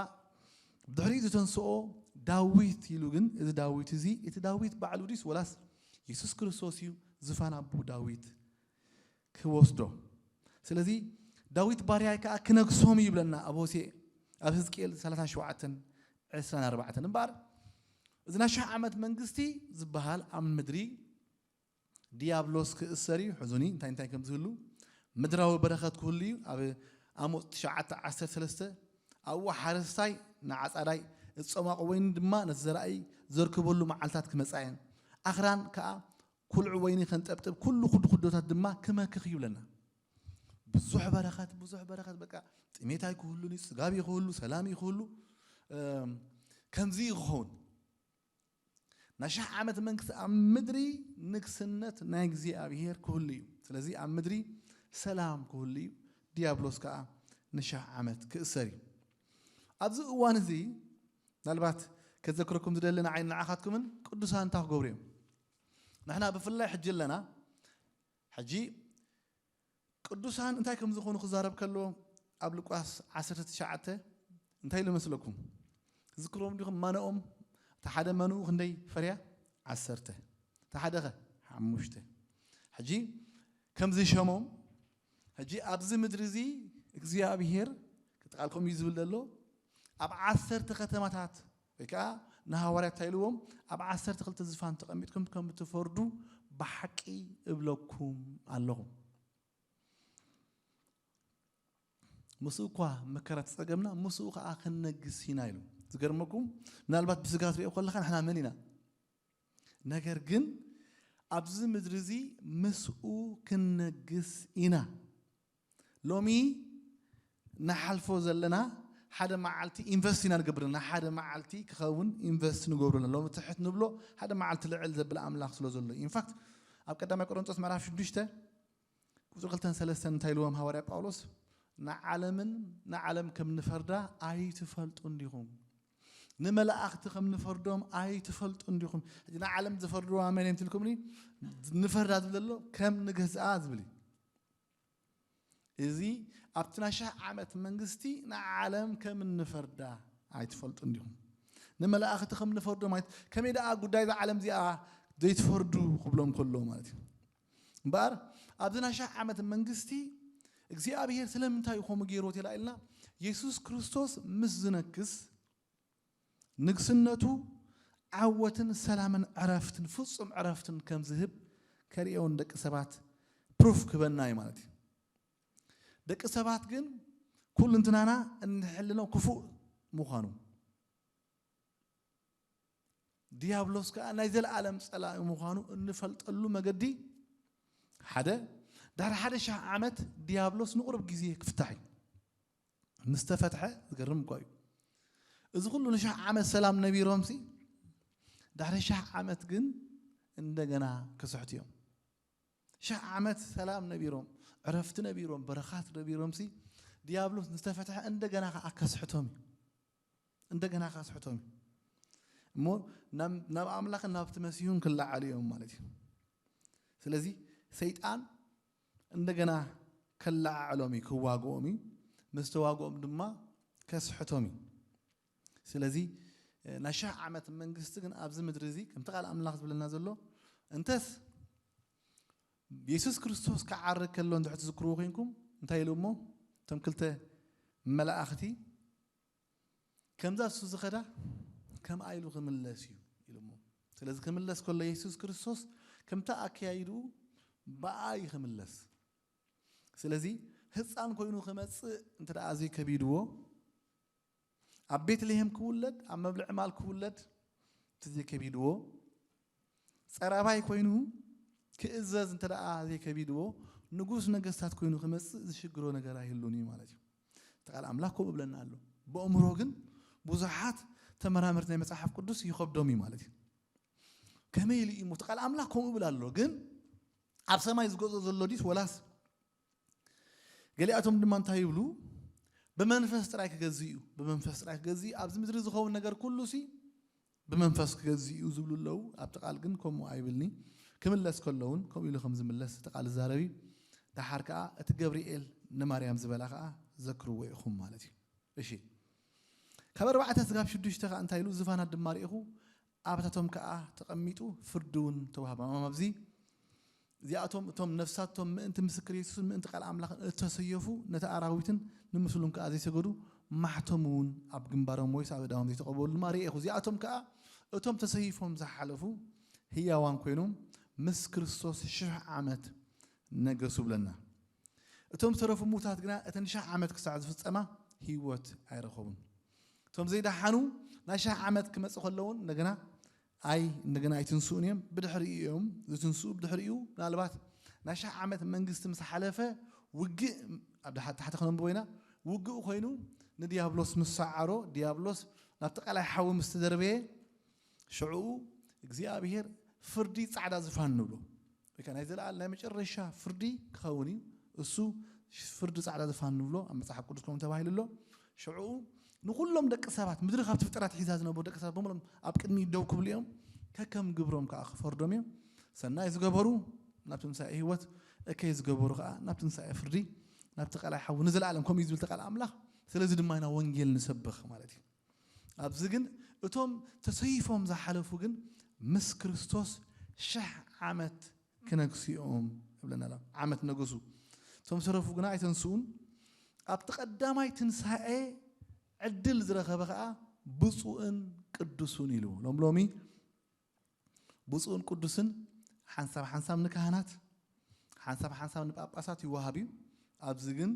ብድሕሪኡ ዝተንስኦ ዳዊት ኢሉ፣ ግን እዚ ዳዊት እዚ እቲ ዳዊት ባዕሉ ድዩስ ወላስ የሱስ ክርስቶስ እዩ ዝፋን ኣቦ ዳዊት ክወስዶ? ስለዚ ዳዊት ባርያይ ከኣ ክነግሶም እዩ ይብለና ኣብ ሆሴዕ፣ ኣብ ሕዝቅኤል ሰላሳን ሸውዓተን ዕስራን ኣርባዕተን። እምበኣር እዚ ናይ ሽሕ ዓመት መንግስቲ ዝበሃል ኣብ ምድሪ ዲያብሎስ ክእሰር እዩ። ሕዙኒ እንታይ እንታይ ከም ዝህሉ፣ ምድራዊ በረኸት ክህሉ እዩ። ኣብ ኣሞጽ ትሽዓተ ዓሰርተ ሰለስተ፣ ኣብኡ ሓረስታይ ንዓጻዳይ፣ እቲ ጸማቑ ወይኒ ድማ ነቲ ዘራእይ ዘርክበሉ መዓልታት ክመጻ እየን። ኣኽራን ከኣ ኩልዒ ወይኒ ከንጠብጥብ፣ ኩሉ ኩድኩዶታት ድማ ክመክኽ እዩ ይብለና። ብዙሕ በረኸት፣ ብዙሕ በረኸት፣ በቃ ጥሜት ኣይክህሉን እዩ፣ ጽጋብ ይክህሉ፣ ሰላም ይክህሉ፣ እም፣ ከምዚ እዩ ክኸውን። ናይ ሽሕ ዓመት መንግስቲ ኣብ ምድሪ ንግስነት ናይ እግዚኣብሔር ክህሉ እዩ። ስለዚ ኣብ ምድሪ ሰላም ክህሉ እዩ፣ ዲያብሎስ ከኣ ንሽሕ ዓመት ክእሰር እዩ። ኣብዚ እዋን እዚ ምናልባት ከዘክረኩም ዝደሊ ንዓይ ንዓኻትኩምን ቅዱሳን እንታይ ክገብሩ እዮም? ንሕና ብፍላይ ሕጂ ኣለና። ሕጂ ቅዱሳን እንታይ ከም ዝኾኑ ክዛረብ ከሎ ኣብ ሉቃስ ዓሰርተ ትሽዓተ እንታይ ኢሉ መስለኩም? ትዝክርዎም ዲኹም? ማነኦም? እቲ ሓደ መኑ ክንደይ ፈርያ? ዓሰርተ። እቲ ሓደ ኸ? ሓሙሽተ። ሕጂ ከምዚ ሸሞም፣ ሕጂ ኣብዚ ምድሪ እዚ እግዚኣብሔር ክጥቃልኩም እዩ ዝብል ዘሎ። ኣብ ዓሰርተ ከተማታት ወይ ከዓ ንሃዋርያት እንታይ ኢልዎም? ኣብ ዓሰርተ ክልተ ዝፋን ተቐሚጥኩም ከም እትፈርዱ ብሓቂ እብለኩም ኣለኹ። ምስኡ እኳ መከራ ተጸገምና፣ ምስኡ ከኣ ክንነግስ ኢና ኢሉ። ዝገርመኩም፣ ምናልባት ብስጋ ትሪኦ ከለኻ ንሕና መን ኢና? ነገር ግን ኣብዚ ምድሪ እዚ ምስኡ ክንነግስ ኢና። ሎሚ ንሓልፎ ዘለና ሓደ መዓልቲ ኢንቨስት ኢና ንገብር ዘለና። ሓደ መዓልቲ ክኸውን ኢንቨስት ንገብረሉ። ሎሚ ትሕት ንብሎ፣ ሓደ መዓልቲ ልዕል ዘብል ኣምላኽ ስለ ዘሎ። ኢንፋክት ኣብ ቀዳማይ ቆሮንቶስ ምዕራፍ ሽዱሽተ ቁጽሪ ክልተን ሰለስተን እንታይ ኢልዎም ሃዋርያ ጳውሎስ? ንዓለምን ንዓለም ከም ንፈርዳ ኣይትፈልጡን ዲኹም? ንመላእኽቲ ከም ንፈርዶም ኣይትፈልጡን ዲኹም? ሕጂ ንዓለም ዝፈርድዋ መን እዮም ትልኩምኒ? ንፈርዳ ዝብል ዘሎ ከም ንገዝኣ ዝብል እዩ። እዚ ኣብቲ ናይ ሽሕ ዓመት መንግስቲ ንዓለም ከም እንፈርዳ ኣይትፈልጡን ዲኹም? ንመላእኽቲ ከም ንፈርዶም ኣይት-፣ ከመይ ደኣ ጉዳይ እዛ ዓለም እዚኣ ዘይትፈርዱ ክብሎም ከሎ ማለት እዩ። እምበኣር ኣብዚ ናይ ሽሕ ዓመት መንግስቲ እግዚኣብሔር ስለምንታይ እዩ ከምኡ ገይርዎ ተላ ኢልና፣ የሱስ ክርስቶስ ምስ ዝነግስ ንግስነቱ ዓወትን ሰላምን ዕረፍትን ፍጹም ዕረፍትን ከም ዝህብ ከርእዮ ንደቂ ሰባት ፕሩፍ ክበና እዩ ማለት እዩ። ደቂ ሰባት ግን ኩሉ እንትናና እንሕልኖ ክፉእ ምዃኑ፣ ዲያብሎስ ከኣ ናይ ዘለኣለም ጸላኢ ምዃኑ እንፈልጠሉ መገዲ ሓደ፣ ድሕሪ ሓደ ሽሕ ዓመት ዲያብሎስ ንቑሩብ ግዜ ክፍታሕ እዩ። ምስ ተፈትሐ ዝገርም እኳ እዩ። እዚ ኩሉ ንሽሕ ዓመት ሰላም ነቢሮምሲ፣ ድሕሪ ሽሕ ዓመት ግን እንደገና ክስሕቱ እዮም። ሽሕ ዓመት ሰላም ነቢሮም፣ ዕረፍቲ ነቢሮም፣ በረኻት ነቢሮምሲ፣ ዲያብሎስ ዝተፈትሐ እንደገና ከኣ ከስሕቶም እዩ። እንደገና ከስሕቶም እዩ። እሞ ናብ፣ ናብ ኣምላኽን ናብቲ መሲሁን ክለዓሉ እዮም ማለት እዩ። ስለዚ ሰይጣን እንደገና ከለዓዕሎም እዩ፣ ክዋግኦም እዩ። ምስ ተዋግኦም ድማ ከስሕቶም እዩ። ስለዚ፣ እ፣ ናይ ሽሕ ዓመት መንግስቲ ግን ኣብዚ ምድሪ እዚ፣ ከምቲ ቃል ኣምላኽ ዝብለና ዘሎ፣ እንተስ የሱስ ክርስቶስ ክዓርግ ከሎ እንድሕር ትዝክርዎ ኮይንኩም፣ እንታይ ኢሉ እሞ? እቶም ክልተ መላእኽቲ፣ "ከምዛ እሱ ዝኸዳ ከምኣ ኢሉ ክምለስ እዩ" ኢሉ እሞ። ስለዚ ክምለስ ከሎ የሱስ ክርስቶስ ከምታ ኣከያይድኡ ብኣ እዩ ክምለስ። ስለዚ ህፃን ኮይኑ ክመፅእ እንተ ደኣ ዘይከቢድዎ፣ ኣብ ቤትልሄም ክውለድ፣ ኣብ መብልዒ ማል ክውለድ እንተ ዘይከቢድዎ፣ ጸራባይ ኮይኑ ክእዘዝ እንተ ደኣ ዘይከቢድዎ፣ ንጉስ ነገስታት ኮይኑ ክመጽእ ዝሽግሮ ነገር ኣይህሉን እዩ ማለት እዩ። እቲ ቃል ኣምላኽ ከምኡ እብለና ኣሎ። ብኣእምሮ ግን ብዙሓት ተመራመርቲ ናይ መጽሓፍ ቅዱስ ይኸብዶም እዩ ማለት እዩ። ከመይ ኢሉ እዩ እሞ? እቲ ቃል ኣምላኽ ከምኡ እብል ኣሎ፣ ግን ኣብ ሰማይ ዝገዝኦ ዘሎ ድዩስ ወላስ? ገሊኣቶም ድማ እንታይ ይብሉ? ብመንፈስ ጥራይ ክገዝእ እዩ። ብመንፈስ ጥራይ ክገዝእ እዩ። ኣብዚ ምድሪ ዝኸውን ነገር ኩሉ ሲ ብመንፈስ ክገዝእ እዩ ዝብሉ ኣለዉ። ኣብቲ ቃል ግን ከምኡ ኣይብልኒ። ክምለስ ከሎ እውን ከምኡ ኢሉ ከም ዝምለስ እቲ ቃል ይዛረብ እዩ። ደሓር ከኣ እቲ ገብርኤል ንማርያም ዝበላ ከኣ ዘክርዎ ኢኹም ማለት እዩ። እሺ። ካብ ኣርባዕተ ስጋብ ሽዱሽተ ከኣ እንታይ ኢሉ? ዝፋናት ድማ ርኢኹ፣ ኣብታቶም ከኣ ተቐሚጡ፣ ፍርዲ እውን ተዋህቦም። ኣብዚ እዚኣቶም እቶም ነፍሳቶም ምእንቲ ምስክር የሱስን ምእንቲ ቃል ኣምላኽን እተሰየፉ፣ ነቲ ኣራዊትን ንምስሉን ከኣ ዘይሰገዱ፣ ማሕቶም እውን ኣብ ግንባሮም ወይስ ኣብ ኣእዳዎም ዘይተቐበሉ ድማ ርኤኹ። እዚኣቶም ከኣ እቶም ተሰይፎም ዝሓለፉ ህያዋን ኮይኖም ምስ ክርስቶስ ሽሕ ዓመት ነገሱ ብለና። እቶም ዝተረፉ ምዉታት ግና እተን ሽሕ ዓመት ክሳዕ ዝፍጸማ ህይወት ኣይረኸቡን። እቶም ዘይደሓኑ ናይ ሽሕ ዓመት ክመጽእ ከለውን እንደገና ኣይ-፣ እንደገና ኣይትንስኡን እዮም። ብድሕሪኡ እዮም ዝትንስኡ። ብድሕሪኡ ምናልባት ናይ ሽሕ ዓመት መንግስቲ ምስ ሓለፈ ውግእ፣ ኣብ ድሓ-፣ ታሕቲ ክነንብቦ ኢና። ውግእ ኮይኑ ንዲያብሎስ ምስ ሰዓሮ፣ ዲያብሎስ ናብቲ ቀላይ ሓዊ ምስ ተደርበየ፣ ሽዑ እግዚኣብሔር ፍርዲ ጻዕዳ ዝፋን ንብሎ። ወይ ከኣ ናይ ዘለኣለም ናይ መጨረሻ ፍርዲ ክኸውን እዩ። እሱ ፍርዲ ጻዕዳ ዝፋን ንብሎ ኣብ መጽሓፍ ቅዱስ ከምኡ ተባሂሉ ኣሎ። ሽዑ ንኹሎም ደቂ ሰባት፣ ምድሪ ካብ ትፍጠር ኣትሒዛ ዝነበሩ ደቂ ሰባት ብምሎም ኣብ ቅድሚኡ ደው ክብሉ እዮም። ከከም ግብሮም ከኣ ክፈርዶም እዮም። ሰናይ ዝገበሩ ናብ ትንሳኤ ህይወት፣ እከይ ዝገበሩ ከኣ ናብ ትንሳኤ ፍርዲ፣ ናብቲ ቀላይ ሓዊ ንዘለኣለም፣ ከምኡ እዩ ዝብል እቲ ቃል ኣምላኽ። ስለዚ ድማ ኢና ወንጌል ንሰብኽ ማለት እዩ። ኣብዚ ግን እቶም ተሰይፎም ዝሓለፉ ግን ምስ ክርስቶስ ሽሕ ዓመት ክነግሱ እዮም እብለና ኣሎ። ዓመት ነገሱ። እቶም ዝተረፉ ግና ኣይተንስኡን። ኣብቲ ቀዳማይ ትንሳኤ ዕድል ዝረኸበ ኸኣ ብፁዕን ቅዱሱን ኢሉ። ሎም ሎሚ ብፁዕን ቅዱስን ሓንሳብ ሓንሳብ ንካህናት፣ ሓንሳብ ሓንሳብ ንጳጳሳት ይወሃብ እዩ። ኣብዚ ግን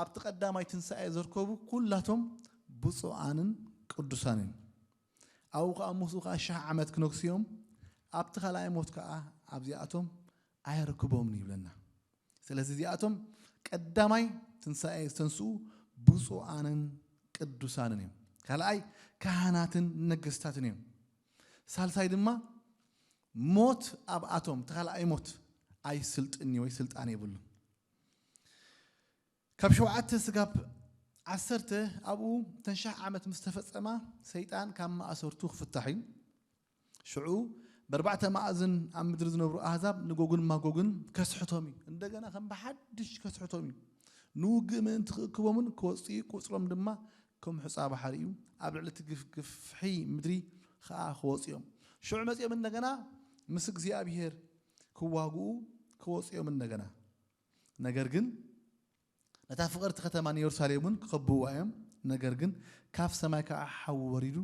ኣብቲ ቀዳማይ ትንሳኤ ዝርከቡ ኩላቶም ብፁዓንን ቅዱሳንን እዮም። ኣብኡ ኸኣ ምስኡ ኸኣ ሽሕ ዓመት ክነግሱ እዮም። ኣብቲ ካልኣይ ሞት ከኣ ኣብዚኣቶም ኣየርክቦምን ይብለና። ስለዚ እዚኣቶም ቀዳማይ ትንሳኤ ዝተንስኡ ብፁዓንን ቅዱሳንን እዮም። ካልኣይ ካህናትን ነገስታትን እዮም። ሳልሳይ ድማ ሞት ኣብኣቶም፣ እቲ ካልኣይ ሞት ኣይስልጥን እዩ ወይ ስልጣን የብሉን። ካብ ሸውዓተ ስጋብ ዓሰርተ ኣብኡ እተን ሽሕ ዓመት ምስ ተፈጸማ ሰይጣን ካብ ማእሰርቱ ክፍታሕ እዩ። ሽዑ ብኣርባዕተ መኣዝን ኣብ ምድሪ ዝነብሩ ኣህዛብ ንጎግን ማጎግን ከስሕቶም እዩ። እንደገና ከም ብሓድሽ ከስሕቶም እዩ። ንውግእ ምእንቲ ክእክቦምን ክወጽኡ እዩ። ቁጽሮም ድማ ከም ሑጻ ባሕሪ እዩ። ኣብ ልዕሊ እቲ ግፍ-፣ ግፍሒ ምድሪ ኸኣ ክወጽኡ እዮም። ሽዑ መጺኦም እንደገና ምስ እግዚኣብሄር ክዋግኡ ክወጽኡ እዮም እንደገና። ነገር ግን ነታ ፍቕርቲ ከተማ ንየሩሳሌም እውን ክኸብብዋ እዮም። ነገር ግን ካብ ሰማይ ከኣ ሓዊ ወሪዱ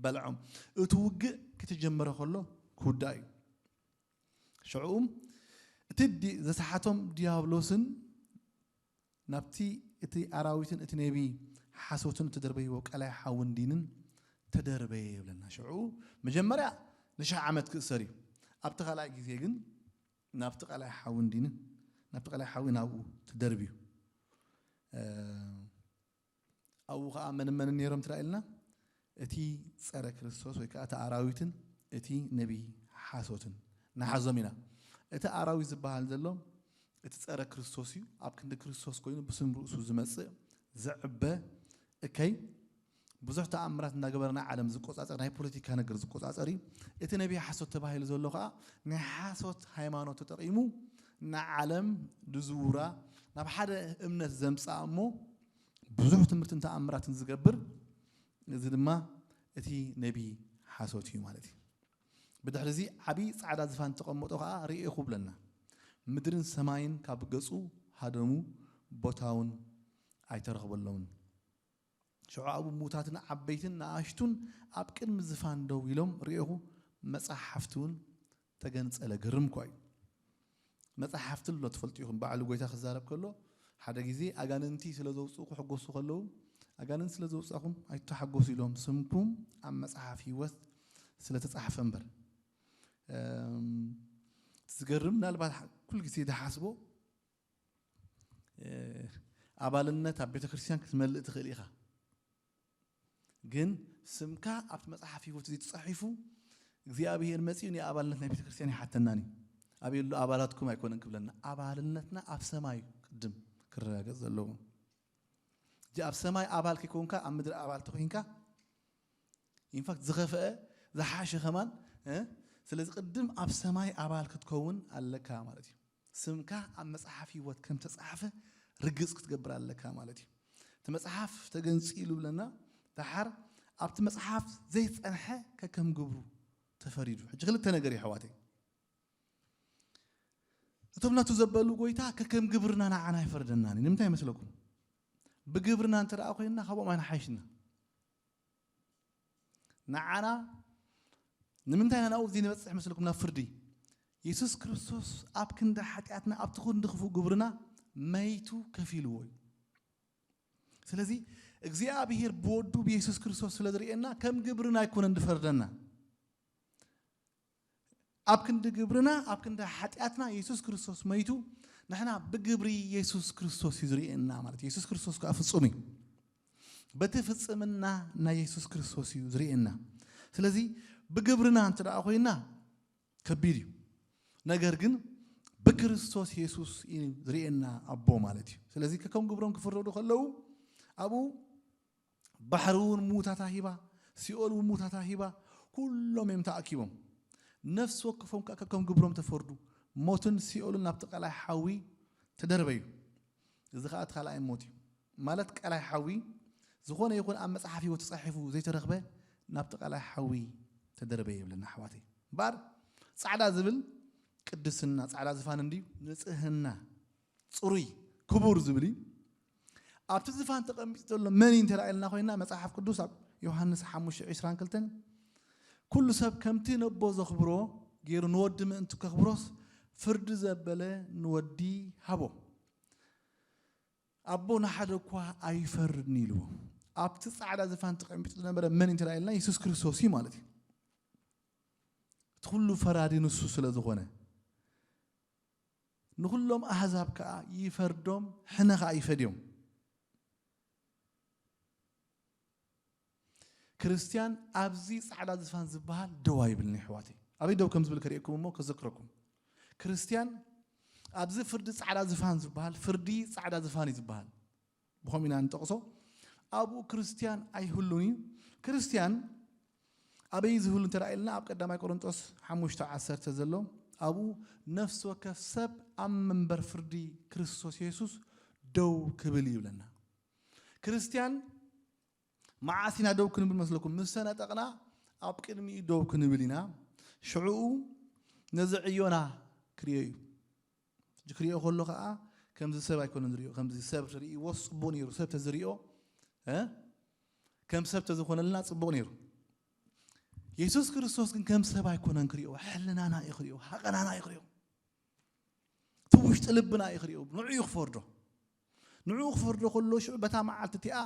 በልዖም። እቲ ውግእ ክትጀመረ ከሎ ክውዳእ እዩ። ሽዑ እቲ ዲ-፣ ዘስሓቶም ዲያብሎስን ናብቲ እቲ ኣራዊትን እቲ ነቢ ሓሶትን እተደርበይዎ ቀላይ ሓውን ዲንን ተደርበየ ይብለና። ሽዑ መጀመርያ ንሽሕ ዓመት ክእሰር እዩ። ኣብቲ ካልኣይ ግዜ ግን ናብቲ ቀላይ ሓዊ እንዲኒ፣ ናብቲ ቀላይ ሓዊ ናብኡ ትደርብዩ። እ፣ ኣብኡ ኸዓ መን መን ነይሮም ትረኣ ኢልና? እቲ ጸረ ክርስቶስ ወይ ከዓ እቲ ኣራዊትን እቲ ነቢይ ሓሶትን ንሓዞም ኢና። እቲ ኣራዊት ዝበሃል ዘሎ እቲ ጸረ ክርስቶስ እዩ። ኣብ ክንዲ ክርስቶስ ኮይኑ ብስም ርእሱ ዝመጽእ ዘዕበ እከይ ብዙሕ ተኣምራት እናገበረ ናይ ዓለም ዝቆጻጸር፣ ናይ ፖለቲካ ነገር ዝቆጻጸር እዩ። እቲ ነቢይ ሓሶት ተባሂሉ ዘሎ ከዓ ናይ ሓሶት ሃይማኖት ተጠቒሙ ንዓለም ድዝውራ ናብ ሓደ እምነት ዘምጽኣ እሞ ብዙሕ ትምህርትን ተኣምራትን ዝገብር፣ እዚ ድማ እቲ ነቢይ ሓሶት እዩ ማለት እዩ። ብድሕሪ እዚ ዓብዪ ጻዕዳ ዝፋን ተቐመጦ ከዓ ርኤኹ ብለና። ምድርን ሰማይን ካብ ገጹ ሃደሙ፣ ቦታውን ኣይተረኽበሎምን። ሽዑ ኣብኡ ምዉታትን ዓበይትን ንኣሽቱን ኣብ ቅድሚ ዝፋን ደው ኢሎም ርኤኹ፣ መጻሕፍቲ እውን ተገንጸለ። ግርም እኳ እዩ። መጻሕፍቲ ኣሎ ትፈልጡ ኢኹም። ባዕሉ ጎይታ ክዛረብ ከሎ ሓደ ግዜ ኣጋንንቲ ስለ ዘውጽኡ ክሕጎሱ ከለዉ፣ ኣጋንንቲ ስለ ዘውጻኹም ኣይተሓጎሱ ኢሎም ስምኩም ኣብ መጽሓፍ ህይወት ስለ ተጻሕፈ እምበር። እም፣ ዝገርም ምናልባት ኩል ግዜ ዝሓስቦ እ፣ ኣባልነት ኣብ ቤተ ክርስቲያን ክትመልእ ትኽእል ኢኻ። ግን ስምካ ኣብቲ መጽሓፍ ህይወት እዚ ተጻሒፉ እግዚኣብሔር መጺኡ ናይ ኣባልነት ናይ ቤተ ክርስቲያን ይሓተናን እዩ። ኣበይ ኣሎ ኣባላትኩም ኣይኮነን ክብለና። ኣባልነትና ኣብ ሰማይ እዩ ቅድም ክረጋገጽ ዘለዎ። እዚ ኣብ ሰማይ ኣባል ከይኮንካ ኣብ ምድሪ ኣባል ተኾይንካ ኢንፋክት ዝኸፍአ ዝሓሸ ከማን እ፣ ስለዚ ቅድም ኣብ ሰማይ ኣባል ክትከውን ኣለካ ማለት እዩ። ስምካ ኣብ መጽሓፍ ህይወት ከም ተጻሕፈ ርግጽ ክትገብር ኣለካ ማለት እዩ። እቲ መጽሓፍ ተገንጺሉ ብለና ደሓር ኣብቲ መጽሓፍ ዘይጸንሐ ከከም ግብሩ ተፈሪዱ። ሕጂ ክልተ ነገር እዩ ኣሕዋተይ። እቶም ናቱ ዘበሉ ጎይታ ከከም ግብርና ንዓና ኣይፈርደናን እዩ። ንምንታይ ይመስለኩም? ብግብርና እንተ ደኣ ኮይንና ካብኦም ኣይንሓይሽና። ንዓና ንምንታይ ኢና ናብኡ ዘይንበጽሕ መስለኩም ናብ ፍርዲ? የሱስ ክርስቶስ ኣብ ክንዲ ሓጢኣትና ኣብቲ ክንዲ ክፉእ ግብርና መይቱ ከፊልዎ እዩ። ስለዚ እግዚኣብሔር ብወዱ ብየሱስ ክርስቶስ ስለ ዝርእየና ከም ግብርና ኣይኮነን ዝፈርደና። ኣብ ክንዲ ግብርና ኣብ ክንዲ ሓጢኣትና የሱስ ክርስቶስ መይቱ ንሕና ብግብሪ የሱስ ክርስቶስ እዩ ዝርእየና ማለት እዩ። የሱስ ክርስቶስ ከዓ ፍጹም እዩ። በቲ ፍጽምና ናይ የሱስ ክርስቶስ እዩ ዝርእየና። ስለዚ ብግብርና እንተ ደኣ ኮይና ከቢድ እዩ። ነገር ግን ብክርስቶስ የሱስ እዩ ዝርእየና ኣቦ ማለት እዩ። ስለዚ ከከም ግብሮም ክፍረዱ ከለዉ ኣብኡ ባሕሪ እውን ምዉታታ ሂባ፣ ሲኦል እውን ምዉታታ ሂባ፣ ኩሎም እዮም ተኣኪቦም። ነፍሲ ወከፎም ከኣ ከከም ግብሮም ተፈርዱ። ሞትን ሲኦልን ናብቲ ቀላይ ሓዊ ተደርበዩ። እዚ ኸኣ እቲ ካልኣይ ሞት እዩ። ማለት ቀላይ ሓዊ ዝኾነ ይኹን ኣብ መጽሓፍ ህይወት ተጻሒፉ ዘይተረኽበ ናብቲ ቀላይ ሓዊ ተደርበየ ይብለና ኣሕዋተይ። እምበኣር ጻዕዳ ዝብል ቅድስና፣ ጻዕዳ ዝፋን እንድዩ፣ ንጽህና፣ ጽሩይ፣ ክቡር ዝብል እዩ። ኣብቲ ዝፋን ተቐሚጡ ዘሎ መን እዩ እንተ ኢልና ኮይና መጽሓፍ ቅዱስ ኣብ ዮሃንስ ሓሙሽተ ዕስራን ክልተን ኩሉ ሰብ ከምቲ ነቦ ዘኽብሮ ገይሩ ንወዲ ምእንቲ ከኽብሮስ ፍርዲ ዘበለ ንወዲ ሃቦ። ኣቦ ንሓደ እኳ ኣይፈርድን ኢልዎ። ኣብቲ ጻዕዳ ዝፋን ተቐሚጡ ዝነበረ መን እዩ እንተ ኢልና የሱስ ክርስቶስ እዩ ማለት እዩ። እቲ ኩሉ ፈራዲ ንሱ ስለ ዝኾነ ንኹሎም ኣህዛብ ከኣ ይፈርዶም፣ ሕነ ከኣ ይፈድዮም። ክርስትያን ኣብዚ ጻዕዳ ዝፋን ዝበሃል ደው ኣይብልን ኣሕዋተይ። ኣበይ ደው ከም ዝብል ከርእየኩም እሞ ከዘክረኩም። ክርስትያን ኣብዚ ፍርዲ ጻዕዳ ዝፋን ዝበሃል ፍርዲ ጻዕዳ ዝፋን እዩ ዝበሃል። ብኸምኡ ኢና ንጠቕሶ። ኣብኡ ክርስትያን ኣይህሉን እዩ። ክርስትያን ኣበይ ዝህሉ እንተ ኢልና ኣብ ቀዳማይ ቆሮንጦስ ሓሙሽተ ዓሰርተ ዘሎ ኣብኡ ነፍሲ ወከፍ ሰብ ኣብ መንበር ፍርዲ ክርስቶስ የሱስ ደው ክብል እዩ ይብለና። ክርስትያን መዓስ ኢና ደው ክንብል መስለኩም? ምስ ተነጠቕና ኣብ ቅድሚኡ ደው ክንብል ኢና። ሽዕኡ ነዚ ዕዮና ክርእዮ እዩ። ሕጂ ክርእዮ ከሎ ኸዓ ከምዚ ሰብ ኣይኮነን ዝርእዮ። ከምዚ ሰብ ተርእይዎ ጽቡቕ ነይሩ። ሰብ ተዝርእዮ እ፣ ከም ሰብ ተዝኾነልና ጽቡቕ ነይሩ። የሱስ ክርስቶስ ግን ከም ሰብ ኣይኮነን ክርእዮ። ሕልናና እዩ ክርእዮ። ሃቐናና እዩ ክርእዮ። እቲ ውሽጢ ልብና እዩ ክርእዮ። ንዑ እዩ ክፈርዶ። ንዑ ክፈርዶ ከሎ ሽዑ በታ መዓልቲ እቲኣ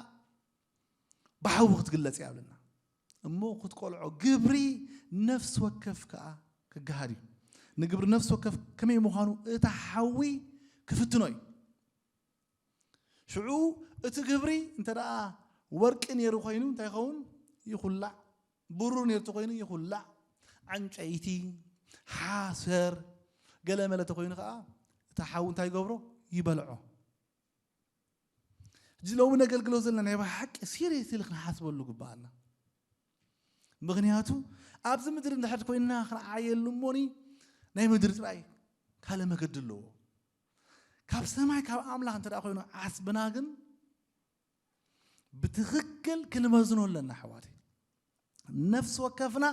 ብሓዊ ክትግለጽ እያ ብለና። እሞ ክትቆልዖ ግብሪ ነፍሲ ወከፍ ከኣ ክገሃድ እዩ። ንግብሪ ነፍሲ ወከፍ ከመይ ምዃኑ እታ ሓዊ ክፍትኖ እዩ። ሽዑ እቲ ግብሪ እንተ ደኣ ወርቂ ነይሩ ኮይኑ እንታይ ይኸውን? ይኹላዕ። ብሩር ነይሩ ተኾይኑ ይኹላዕ። ዕንጨይቲ፣ ሓሰር፣ ገለመለ ተኾይኑ ከኣ እቲ ሓዊ እንታይ ይገብሮ? ይበልዖ። ሕጂ ሎሚ ነገልግሎ ዘለና ናይ ብሓቂ ሲሪየስ ኢል ክንሓስበሉ ግባኣና። ምክንያቱ ኣብዚ ምድሪ እንድሕር ኮይንና ክንዓየሉ እሞኒ ናይ ምድሪ ጥራይ ካልእ መገዲ ኣለዎ። ካብ ሰማይ ካብ ኣምላኽ እንተ ደኣ ኮይኑ ዓስብና ግን ብትኽክል ክንመዝኖ ኣለና ኣሕዋተይ። ነፍሲ ወከፍና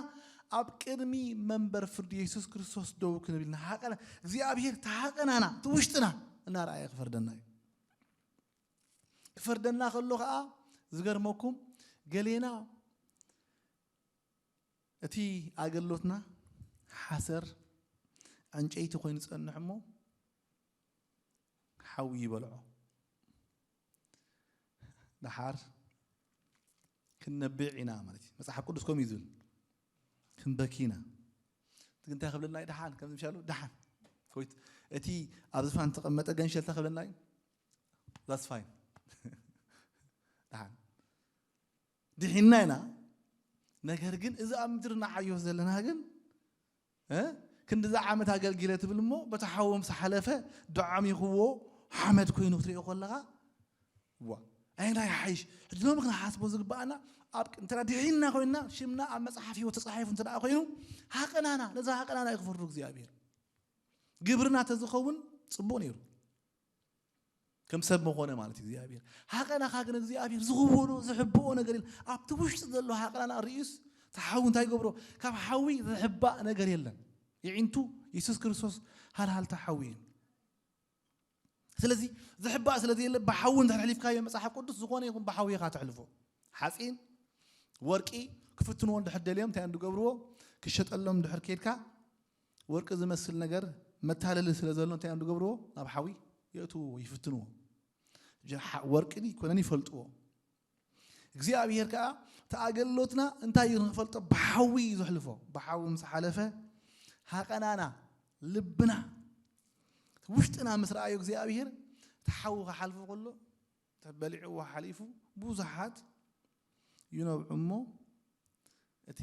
ኣብ ቅድሚ መንበር ፍርዲ የሱስ ክርስቶስ ደው ክንብል ኢና። ሃቀና እግዚኣብሔር ተሃቀናና እቲ ውሽጥና እናረኣየ ክፈርደና እዩ። ክፈርደና ከሎ ከዓ ዝገርመኩም ገሌና እቲ ኣገልግሎትና ሓሰር ዕንጨይቲ ኮይኑ ዝጸንሕ እሞ ሓዊ ይበልዖ። ደሓር ክንነብዕ ኢና ማለት እዩ። መጽሓፍ ቅዱስ ከምኡ እዩ ዝብል። ክንበኪ ኢና። ግን እንታይ ክብለና እዩ? ደሓን ከምዚ ምሻሉ ደሓን ኮይት እቲ ኣብ ዝፋን ተቐመጠ ገንሸል እንታይ ክብለና እዩ? That's fine። ደሓን ድሒና ኢና። ነገር ግን እዚ ኣብ ምድሪ ንዓዮ ዘለና ግን እ? ክንድዚ ዓመት ኣገልጊለ ትብል እሞ በቲ ሓዊ ምስ ሓለፈ ደዓሚኽዎ ሓመድ ኮይኑ ክትሪኦ ከለኻ ዋ ኣየናይ ሓይሽ? ሕጂ ሎሚ ክንሓስቦ ዝግባኣና ኣብ እንተ ድሒና ኮይንና ሽምና ኣብ መጽሓፍ ህይወት ተጻሒፉ እንተ ደኣ ኮይኑ ሃቀናና ነዛ ሃቀናና እዩ ክፈርዶ እግዚኣብሔር። ግብርና ተዝኸውን ጽቡቕ ነይሩ። ከም ሰብ መኾነ ማለት እዩ እግዚኣብሔር። ሃቀናኻ ግን እግዚኣብሔር ዝኽወሎ ዝሕብኦ ነገር የለን። ኣብቲ ውሽጢ ዘሎ ሃቀናና ርእዩስ እቲ ሓዊ እንታይ ይገብሮ? ካብ ሓዊ ዝሕባእ ነገር የለን። ይዒንቱ የሱስ ክርስቶስ ሃልሃልታ ሓዊ እዩ። ስለዚ ዝሕባእ ስለ ዘየለ ብሓዊ እንድሕር ኣሕሊፍካዮ መጽሓፍ ቅዱስ ዝኾነ ይኹን ብሓዊ ኢኻ ተሕልፎ። ሓጺን ወርቂ ክፍትንዎ እንድሕር ደልዮም እንታይ እዮም ዝገብርዎ? ክሸጠሎም እንድሕር ከይድካ ወርቂ ዝመስል ነገር መታለሊ ስለ ዘሎ እንታይ እዮም ዝገብርዎ? ናብ ሓዊ የእትውዎ፣ ይፍትንዎ። ጀ- ሓ- ወርቂ ይኮነን ይፈልጥዎ። እግዚኣብሔር ከዓ እቲ ኣገልግሎትና እንታይ እዩ ንክፈልጦ ብሓዊ እዩ ዘሕልፎ። ብሓዊ ምስ ሓለፈ ሃቀናና ልብና ውሽጥና ምስ ረኣዩ እግዚኣብሔር እቲ ሓዊ ክሓልፎ ከሎ ተበሊዕዎ ሓሊፉ ብዙሓት ይነብዑ እሞ እቲ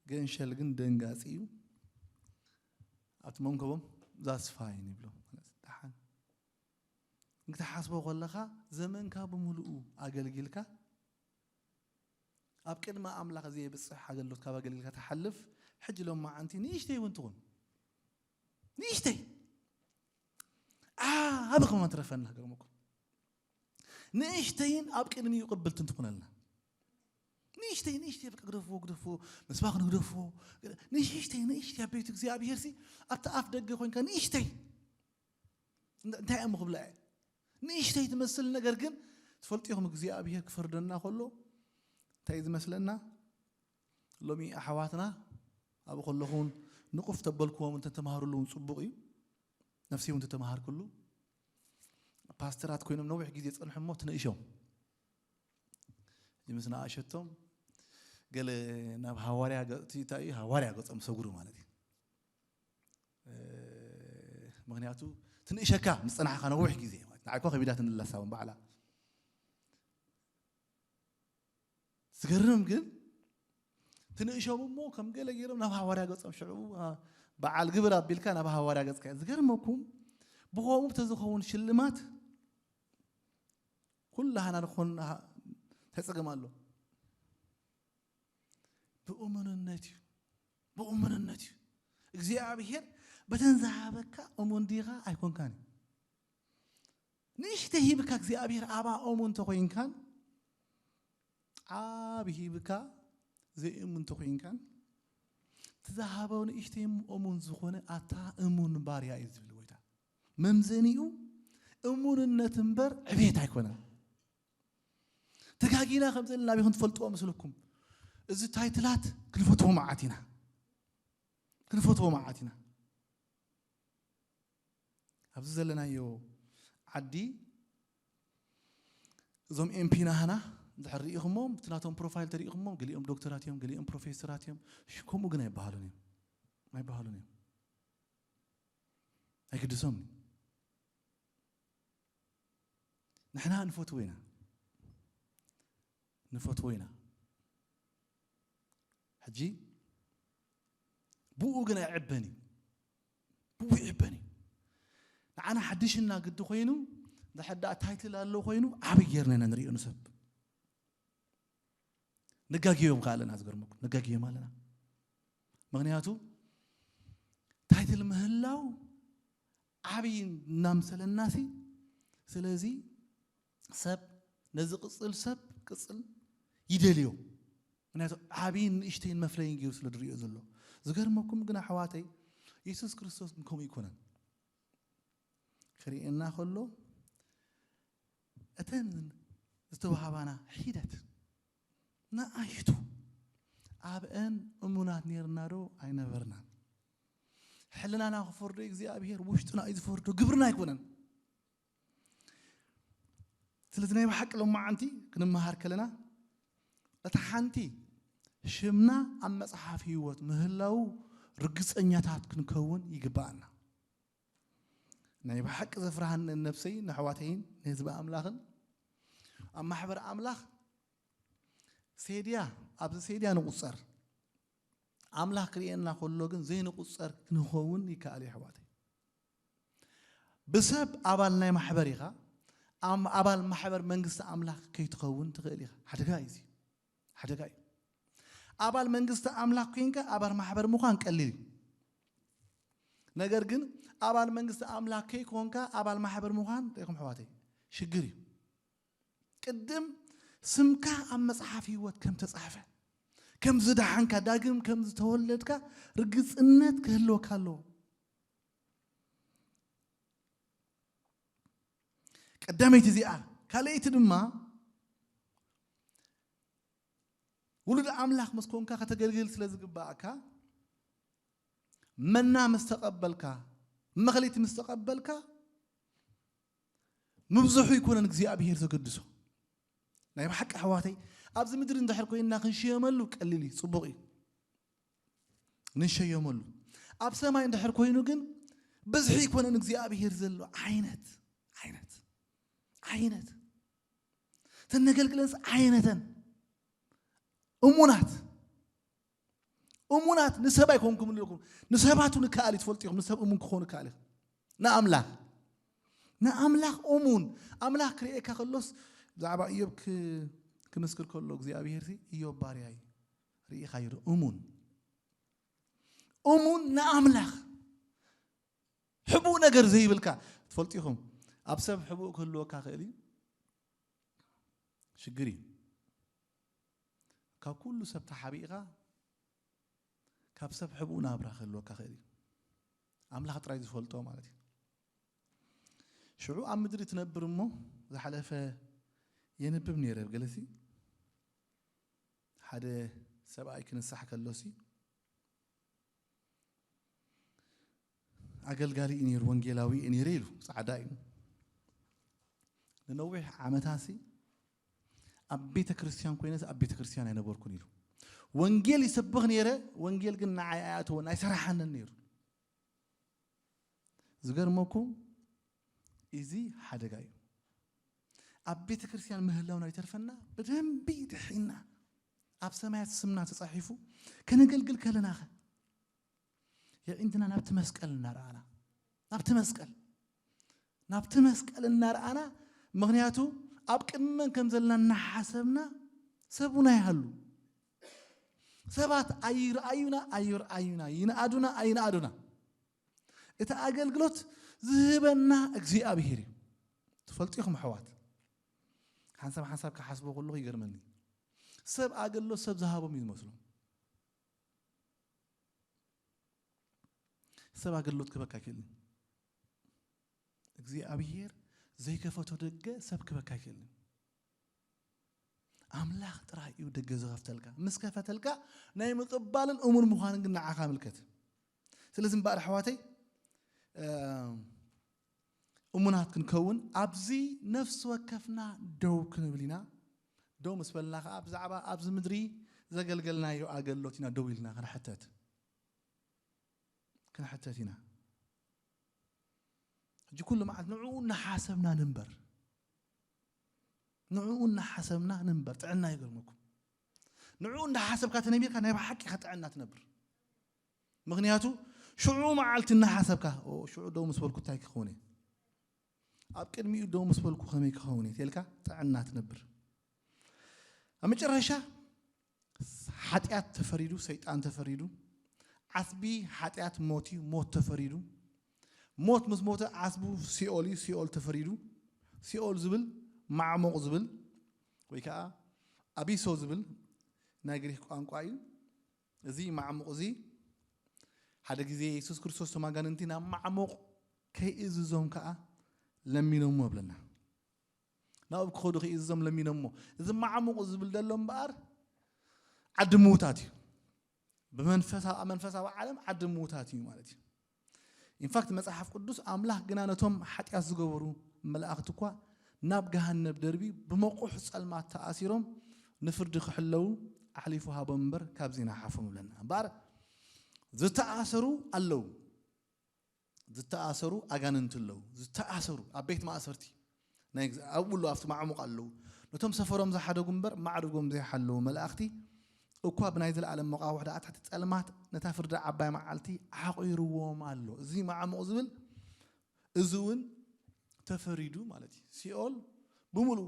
ገንሸል ግን ደንጋፂ እዩ። ኣብቲ መንከቦም that's fine ይብሎ። ደሓን ክትሓስቦ ከለኻ ዘመንካ ብምሉኡ ኣገልጊልካ ኣብ ቅድሚ ኣምላኽ ዘየብፅሕ ኣገልግሎት ካብ ኣገልግልካ ትሓልፍ። ሕጂ ሎም መዓንቲ ንእሽተይ እውን ትኹን ንእሽተይ ዓብ ከማ ትረፈና ገርመኩም ንእሽተይን ኣብ ቅድሚኡ ቅብልትን ትኹነልና። ንእሽተይ ንእሽተይ በቃ ግደፍዎ ግደፍዎ ምስባኽ ንግደፍዎ ንእሽተይ ንእሽተይ ኣብ ቤት እግዚኣብሔር ሲ ኣብቲ ኣፍ ደገ ኮንካ ንእሽተይ እንታይ እዮም ክብላ እየ ንእሽተይ ትመስል ነገር ግን ትፈልጡ ኢኹም እግዚኣብሔር ክፈርደና ከሎ እንታይ ዝመስለና ሎሚ ኣሕዋትና ኣብ ከለኹን ንቁፍ ተበልክዎም እንተ ተማሃሩሉ እውን ፅቡቅ እዩ ነፍሲ እውን ተተማሃርክሉ ፓስተራት ኮይኖም ነዊሕ ግዜ ፀንሑ እሞ ትንእሾም ምስ ንኣሸቶም ገለ ናብ ሃዋርያ እንታይ እዩ ሃዋርያ ገፆም ሰጉሩ ማለት እዩ ምክንያቱ ትንእሸካ ምስ ፀናሕካ ነዊሕ ግዜ ንዓይኮ ከቢዳት ንላሳውን ባዕላ ዝገርም ግን ትንእሾም እሞ ከም ገለ ገይሮም ናብ ሃዋርያ ገፆም ሽዑ በዓል ግብር ኣቢልካ ናብ ሃዋርያ ገፅካ ዝገርመኩም ብኸምኡ ተዝኸውን ሽልማት ኩላህና ንኾን ተፀገም ኣሎ ብእሙንነት እዩ ብእሙንነት እዩ እግዚኣብሔር በተን ዝሃበካ እሙን ዲኻ ኣይኮንካን እዩ ንእሽተይ ሂብካ እግዚኣብሔር ኣባ እሙን ተኾይንካን ዓብ ሂብካ ዘይእሙን ተኾይንካን ትዝሃበው ንእሽተይ እሙን ዝኾነ ኣታ እሙን ባርያ እዩ ዝብል ጎይታ መምዘኒኡ እሙንነት እምበር ዕቤት ኣይኮነን ተጋጊና ከም ዘለና ናበይ ክንትፈልጥዎ መስለኩም እዚ ታይትላት ክንፈትዎ መዓት ኢና ክንፈትዎ መዓት ኢና ኣብዚ ዘለናዮ ዓዲ እዞም ኤምፒ ናህና እንድሕር ርኢኹሞም እቲ ናቶም ፕሮፋይል ተሪኢኹሞም ገሊኦም ዶክተራት እዮም ገሊኦም ፕሮፌሰራት እዮም ከምኡ ግን ኣይበሃሉን እዮም ኣይበሃሉን እዮም ኣይግድሶም ንሕና ንፈትዎ ኢና ንፈትዎ ኢና ሕጂ ብኡ ግን ኣይዕበን እዩ ብኡ ይዕበን እዩ ንዓና ሓድሽና ግዲ ኮይኑ፣ ድሕር ደኣ ታይትል ኣሎ ኮይኑ ዓብይ ጌርና ኢና ንሪኦ ንሰብ። ነጋግዮም ከ ኣለና፣ ዝገርመኩም ነጋግዮም ኣለና። ምክንያቱ ታይትል ምህላው ዓብይ እናምሰለናሲ፣ ስለዚ ሰብ ነዚ ቅጽል ሰብ ቅጽል ይደልዮ። ምክንያቱ ዓብይን ንእሽተይን መፍለይን ገይሩ ስለ ዝሪኦ ዘሎ። ዝገርመኩም ግን ኣሕዋተይ፣ የሱስ ክርስቶስ ግን ከምኡ ይኮነን። ክርእየና ከሎ እተን ዝተዋህባና ሒደት ንኣሽቱ ኣብአን እሙናት ነርና ዶ ኣይነበርናን? ሕልናና ክፈርዶ እግዚኣብሔር ውሽጥና እዩ ዝፈርዶ፣ ግብርና ኣይኮነን። ስለዚ ናይ ብሓቂ ሎማዓንቲ ክንመሃር ከለና እታ ሓንቲ ሽምና ኣብ መጽሓፍ ህይወት ምህላው ርግጸኛታት ክንከውን ይግባኣና። ናይ ብሓቂ ዘፍርሃኒ ነብሰይ ንኣሕዋተይን ንህዝቢ ኣምላኽን ኣብ ማሕበር ኣምላኽ ሴድያ ኣብዚ ሴድያ ንቁጸር። ኣምላኽ ክርእየና ከሎ ግን ዘይንቁጸር ክንኸውን ይከኣል እዩ ኣሕዋተይ። ብሰብ ኣባል ናይ ማሕበር ኢኻ፣ ኣም- ኣባል ማሕበር መንግስቲ ኣምላኽ ከይትኸውን ትኽእል ኢኻ። ሓደጋ እዩ እዚ፣ ሓደጋ እዩ። ኣባል መንግስቲ ኣምላኽ ኮይንካ ኣባል ማሕበር ምዃን ቀሊል እዩ። ነገር ግን ኣባል መንግስቲ ኣምላኽ ከይኮንካ ኣባል ማሕበር ምዃን ርኢኹም ኣሕዋተይ ሽግር እዩ። ቅድም ስምካ ኣብ መጽሓፍ ህይወት ከም ተጻሕፈ፣ ከም ዝደሓንካ፣ ዳግም ከም ዝተወለድካ ርግጽነት ክህልወካ ኣለዎ። ቀዳመይቲ እዚኣ። ካልኣይቲ ድማ ውሉድ ኣምላኽ ምስ ኮንካ ከተገልግል ስለ ዝግባኣካ፣ መና ምስ ተቐበልካ፣ መኽሊት ምስ ተቐበልካ፣ ምብዝሑ ይኮነን እግዚኣብሔር ዘገድሶ። ናይ ብሓቂ ኣሕዋተይ፣ ኣብዚ ምድሪ እንድሕር ኮይንና ክንሽየመሉ ቀሊል እዩ፣ ጽቡቕ እዩ። ንሸየመሉ። ኣብ ሰማይ እንድሕር ኮይኑ ግን ብዝሒ ይኮነን እግዚኣብሔር ዘሎ ዓይነት፣ ዓይነት፣ ዓይነት። ተነገልግለንስ ዓይነተን እሙናት፣ እሙናት ንሰብ ኣይኮንኩም ንልኩም፣ ንሰባቱ ንከኣል እዩ፣ ትፈልጡ ኢኹም፣ ንሰብ እሙን ክኾኑ ከኣል እዩ። ንኣምላኽ፣ ንኣምላኽ እሙን፣ ኣምላኽ ክርእየካ ከሎስ፣ ብዛዕባ ኢዮብ ክ-፣ ክምስክር ከሎ እግዚኣብሔር ሲ፣ "ኢዮብ ባርያይ ርኢኻዮ ዶ?" እሙን፣ እሙን ንኣምላኽ። ሕቡእ ነገር ዘይብልካ፣ ትፈልጡ ኢኹም፣ ኣብ ሰብ ሕቡእ ክህልወካ ክእል እዩ፣ ሽግር እዩ። ካብ ኩሉ ሰብ ተሓቢእካ፣ ካብ ሰብ ሕቡእ ናብራ ክህልወካ ክእል እዩ። ኣምላኽ ጥራይ ዝፈልጦ ማለት እዩ። ሽዑ ኣብ ምድሪ ትነብር እሞ፣ ዝሓለፈ የንብብ ነይረ፣ ገለሲ ሓደ ሰብኣይ ክንሳሕ ከሎሲ፣ ኣገልጋሊ እዩ ነይሩ፣ ወንጌላዊ እዩ ነይረ ኢሉ፣ ጻዕዳ እዩ። ንነዊሕ ዓመታሲ ኣብ ቤተ ክርስቲያን ኮይነስ ኣብ ቤተ ክርስቲያን ኣይነበርኩን ኢሉ። ወንጌል ይሰብኽ ነይረ፣ ወንጌል ግን ንዓይ ኣይኣተወን፣ ኣይሰራሓንን ነይሩ። ዝገርመኩም፣ እዚ ሓደጋ እዩ። ኣብ ቤተ ክርስቲያን ምህላውና ይተርፈና፣ ብደንቢ ድሒና፣ ኣብ ሰማያት ስምና ተጻሒፉ፣ ከነገልግል ከለናኸ፣ የዒንትና ናብቲ መስቀል እናረኣና፣ ናብቲ መስቀል፣ ናብቲ መስቀል እናረኣና፣ ምኽንያቱ ኣብ ቅድሚ መን ከም ዘለና እናሓሰብና፣ ሰብ እውን ኣይሃሉ። ሰባት ኣይረኣዩና፣ ኣይረኣዩና፣ ይንኣዱና፣ ኣይንኣዱና። እቲ ኣገልግሎት ዝህበና እግዚኣብሔር እዩ። ትፈልጡ ኢኹም ኣሕዋት፣ ሓንሳብ ሓንሳብ ክሓስቦ ከለኹ ይገርመኒ። ሰብ ኣገልግሎት ሰብ ዝሃቦም እዩ ዝመስሎም። ሰብ ኣገልግሎት ክበካ ኣይክእልን። እግዚኣብሔር ዘይከፈቶ ደገ ሰብ ክበካ ኣይክእልን። ኣምላኽ ጥራይ እዩ ደገ ዝኸፍተልካ። ምስ ከፈተልካ ናይ ምቕባልን እሙን ምዃንን ግን ንዓኻ ምልከት። ስለዚ እምበኣር ኣሕዋተይ፣ እ፣ እሙናት ክንከውን ኣብዚ ነፍሲ ወከፍና ደው ክንብል ኢና። ደው ምስ በልና ኸዓ ብዛዕባ ኣብዚ ምድሪ ዘገልገልናዮ ኣገልግሎት ኢና ደው ኢልና ክንሕተት፣ ክንሕተት ኢና። ሕጂ ኩሉ መዓልቲ ንዕኡ እናሓሰብና ንንበር። ንዕኡ እናሓሰብና ንንበር። ጥዕና ይገርመኩም። ንዕኡ እንዳሓሰብካ ተነቢርካ ናይ ብሓቂ ኢኻ ጥዕና ትነብር። ምኽንያቱ ሽዑ መዓልቲ እናሓሰብካ፣ "ኦ፣ ሽዑ ደው ምስ በልኩ እንታይ ክኸውን እየ?" ኣብ ቅድሚኡ ደው ምስ በልኩ ከመይ ክኸውን እዩ? ተልካ ጥዕና ትነብር። ኣብ መጨረሻ ሓጢኣት ተፈሪዱ፣ ሰይጣን ተፈሪዱ፣ ዓስቢ ሓጢኣት ሞት እዩ፣ ሞት ተፈሪዱ። ሞት ምስ ሞተ ዓስቡ ሲኦል እዩ፣ ሲኦል ተፈሪዱ። ሲኦል ዝብል ማዕሙቕ ዝብል ወይ ከዓ ኣቢሶ ዝብል ናይ ግሪክ ቋንቋ እዩ። እዚ ማዕሙቕ እዚ ሓደ ግዜ የሱስ ክርስቶስ እቶም ኣጋንንቲ ናብ ማዕሙቕ ከይእዝዞም ከዓ ለሚኖሞ ይብለና። ናብኡ ክኸዱ ከይእዝዞም ለሚኖሞ። እዚ ማዕሙቕ ዝብል ዘሎ እምበኣር ዓዲ ምዉታት እዩ። ብመንፈሳ-፣ ኣብ መንፈሳዊ ዓለም ዓዲ ምዉታት እዩ ማለት እዩ። ኢንፋክት መጽሓፍ ቅዱስ ኣምላኽ ግና ነቶም ሓጢኣት ዝገበሩ መላእኽቲ እኳ ናብ ገሃነብ ደርቢ ብመቑሕ ጸልማት ተኣሲሮም ንፍርዲ ክሕለዉ ኣሕሊፉ ሃቦም እምበር ካብዚ ናሓፎም ይብለና። እምበኣር ዝተኣሰሩ ኣለዉ፣ ዝተኣሰሩ ኣጋንንቲ ኣለዉ፣ ዝተኣሰሩ ኣብ ቤት ማእሰርቲ ናይ ግዝ-፣ ኣብኡ ኣለዉ፣ ኣብቲ ማዕሙቕ ኣለዉ። ነቶም ሰፈሮም ዝሓደጉ እምበር ማዕርጎም ዘይሓለዉ መላእኽቲ እኳ ብናይ ዘለኣለም መቓውሕ ደኣ ትሕቲ ጸልማት ነታ ፍርዲ ዓባይ መዓልቲ ዓቑርዎም ኣሎ። እዚ ማዕሙቕ ዝብል እዚ እውን ተፈሪዱ ማለት እዩ። ሲኦል ብምሉኡ፣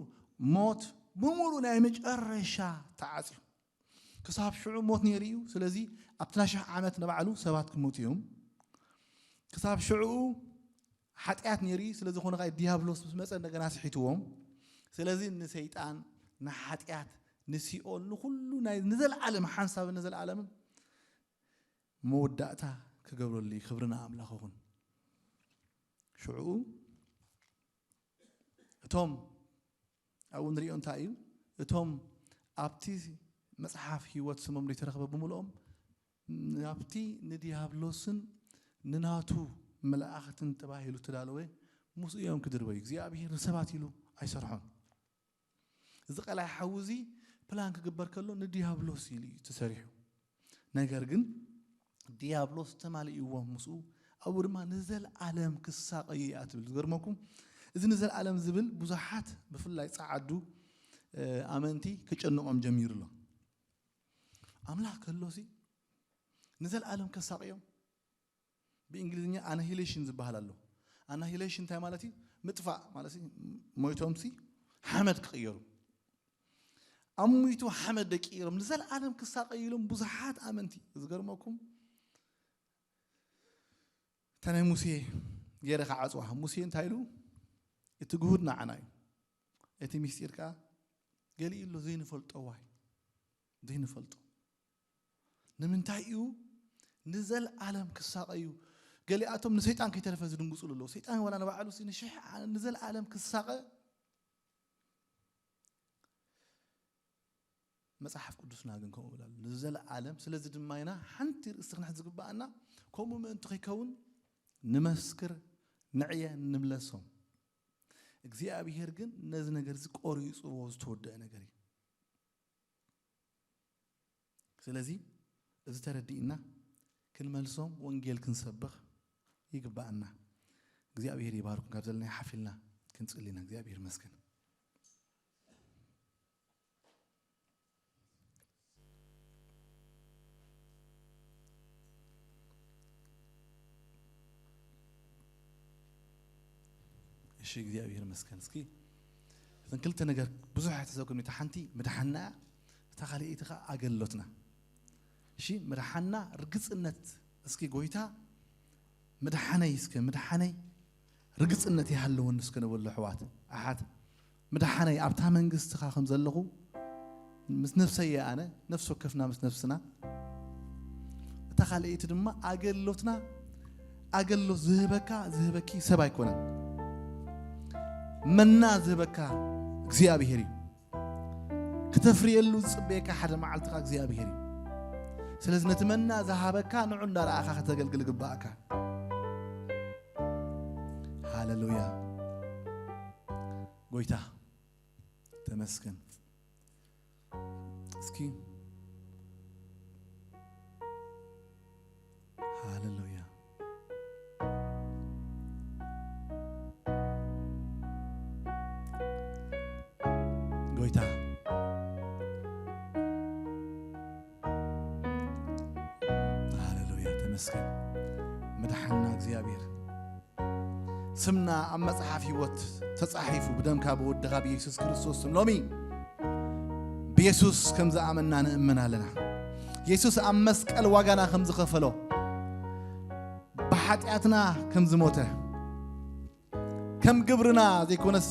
ሞት ብምሉኡ ናይ መጨረሻ ተዓጽዩ። ክሳብ ሽዑ ሞት ነይሩ እዩ። ስለዚ ኣብቲ ናይ ሽሕ ዓመት ንባዕሉ ሰባት ክሞቱ እዮም። ክሳብ ሽዑ ሓጢኣት ነይሩ እዩ። ስለዚ ኮነ ኸኣ ዲያብሎስ ምስ መጸ እንደገና ስሒትዎም። ስለዚ ንሰይጣን፣ ንሓጢኣት፣ ንሲኦል፣ ንኹሉ ናይ ንዘለዓለም ሓንሳብን ንዘለዓለምን መወዳእታ ክገብረሉ እዩ። ክብሪ ንኣምላኽ ይኹን። ሽዑ እቶም ኣብኡ ንሪኦ እንታይ እዩ? እቶም ኣብቲ መጽሓፍ ህይወት ስሞም ዘይተረኽበ ብምልኦም ናብቲ ንዲያብሎስን ንናቱ መላእኽትን ተባሂሉ ተዳለወ ምስኡ እዮም ክድርበዩ። እግዚኣብሔር ንሰባት ኢሉ ኣይሰርሖን። እዚ ቀላይ ሓዊ እዚ ፕላን ክግበር ከሎ ንዲያብሎስ ኢሉ እዩ ተሰሪሑ። ነገር ግን ዲያብሎስ ተማሊእዎም ምስኡ፣ ኣብኡ ድማ ንዘለኣለም ክሳቐዩ እያ ትብል። ዝገርመኩም፣ እዚ ንዘለኣለም ዝብል ብዙሓት ብፍላይ ጸዓዱ፣ እ፣ ኣመንቲ ክጨንቖም ጀሚሩ ኣሎ። ኣምላኽ ከሎሲ ንዘለኣለም ከሳቕዮም? ብእንግሊዝኛ ኣናሂሌሽን ዝበሃል ኣሎ። ኣናሂሌሽን እንታይ ማለት እዩ? ምጥፋእ ማለት እዩ። ሞይቶምሲ ሓመድ ክቕየሩ። ኣብ ሙይቱ ሓመድ ደቂሮም ንዘለኣለም ክሳቐዩ ኢሎም ብዙሓት ኣመንቲ። ዝገርመኩም፣ እታ ናይ ሙሴ ገይረ ክዓጽዋ። ሙሴ እንታይ ኢሉ? እቲ ግሁድ ንዓና እዩ፣ እቲ ምስጢር ከኣ ገሊኡ ኣሎ ዘይንፈልጦ። ዋይ ዘይንፈልጦ ንምንታይ እዩ ንዘለኣለም ክሳቐዩ? ገሊኣቶም ንሰይጣን ከይተረፈ ዝድንግጹሉ ኣለዉ። ሰይጣን ዋላ ንባዕሉ ሲ ንሽሕ ዓ-፣ ንዘለኣለም ክሳቐ። መጽሓፍ ቅዱስና ግን ከምኡ ይብል ኣሎ። ንዘለኣለም። ስለዚ ድማ ኢና ሓንቲ ርእሲ ክንሕዝ ዝግብኣና፣ ከምኡ ምእንቲ ከይከውን ንመስክር፣ ንዕየ፣ ንምለሶም። እግዚኣብሔር ግን ነዚ ነገር እዚ ቆሪጽዎ ዝተወደአ ነገር እዩ። ስለዚ እዚ ተረዲእና ክንመልሶም ወንጌል ክንሰብኽ ይግብኣና። እግዚኣብሔር ይባርኩም። ካብ ዘለናዮ ሓፍ ኢልና ክንጽሊ ኢና። እግዚኣብሔር ይመስገን። እሺ፣ እግዚኣብሔር ይመስገን። እስኪ እተን ክልተ ነገር ብዙሕ ኣይተሰብኩም። እታ ሓንቲ ምድሓና እያ፣ እታ ካልኣይቲ ኸዓ ኣገልግሎትና። እሺ፣ ምድሓና ርግጽነት። እስኪ ጎይታ ምድሓነይ፣ እስከ ምድሓነይ ርግጽነት ይሃለወኒ እስከ ንበሎ ኣሕዋት ኣሓት። ምድሓነይ ኣብታ መንግስትኻ ከም ዘለኹ ምስ ነፍሰይ እየ ኣነ፣ ነፍሲ ወከፍና ምስ ነፍስና። እታ ካልኣይቲ ድማ ኣገልግሎትና፣ ኣገልግሎት ዝህበካ ዝህበኪ ሰብ ኣይኮነን። መና ዝህበካ እግዚኣብሔር እዩ። ክተፍርየሉ ዝጽበየካ ሓደ መዓልትኻ እግዚኣብሔር እዩ። ስለዚ ነቲ መና ዝሃበካ ንዑ እንዳረኣኻ ከተገልግል ይግባእካ። ሃሌሉያ። ጎይታ ተመስገን። እስኪ ሃሌሉያ። ጎይታ ሃሌሉያ፣ ተመስገን። ምድሓና እግዚኣብሔር ስምና ኣብ መጽሓፍ ህይወት ተጻሒፉ ብደምካ ብወድኻ ብየሱስ ክርስቶስ ስም ሎሚ ብየሱስ ከም ዝኣመና ንእመን ኣለና። የሱስ ኣብ መስቀል ዋጋና ከም ዝኸፈሎ፣ ብሓጢኣትና ከም ዝሞተ፣ ከም ግብርና ዘይኮነስ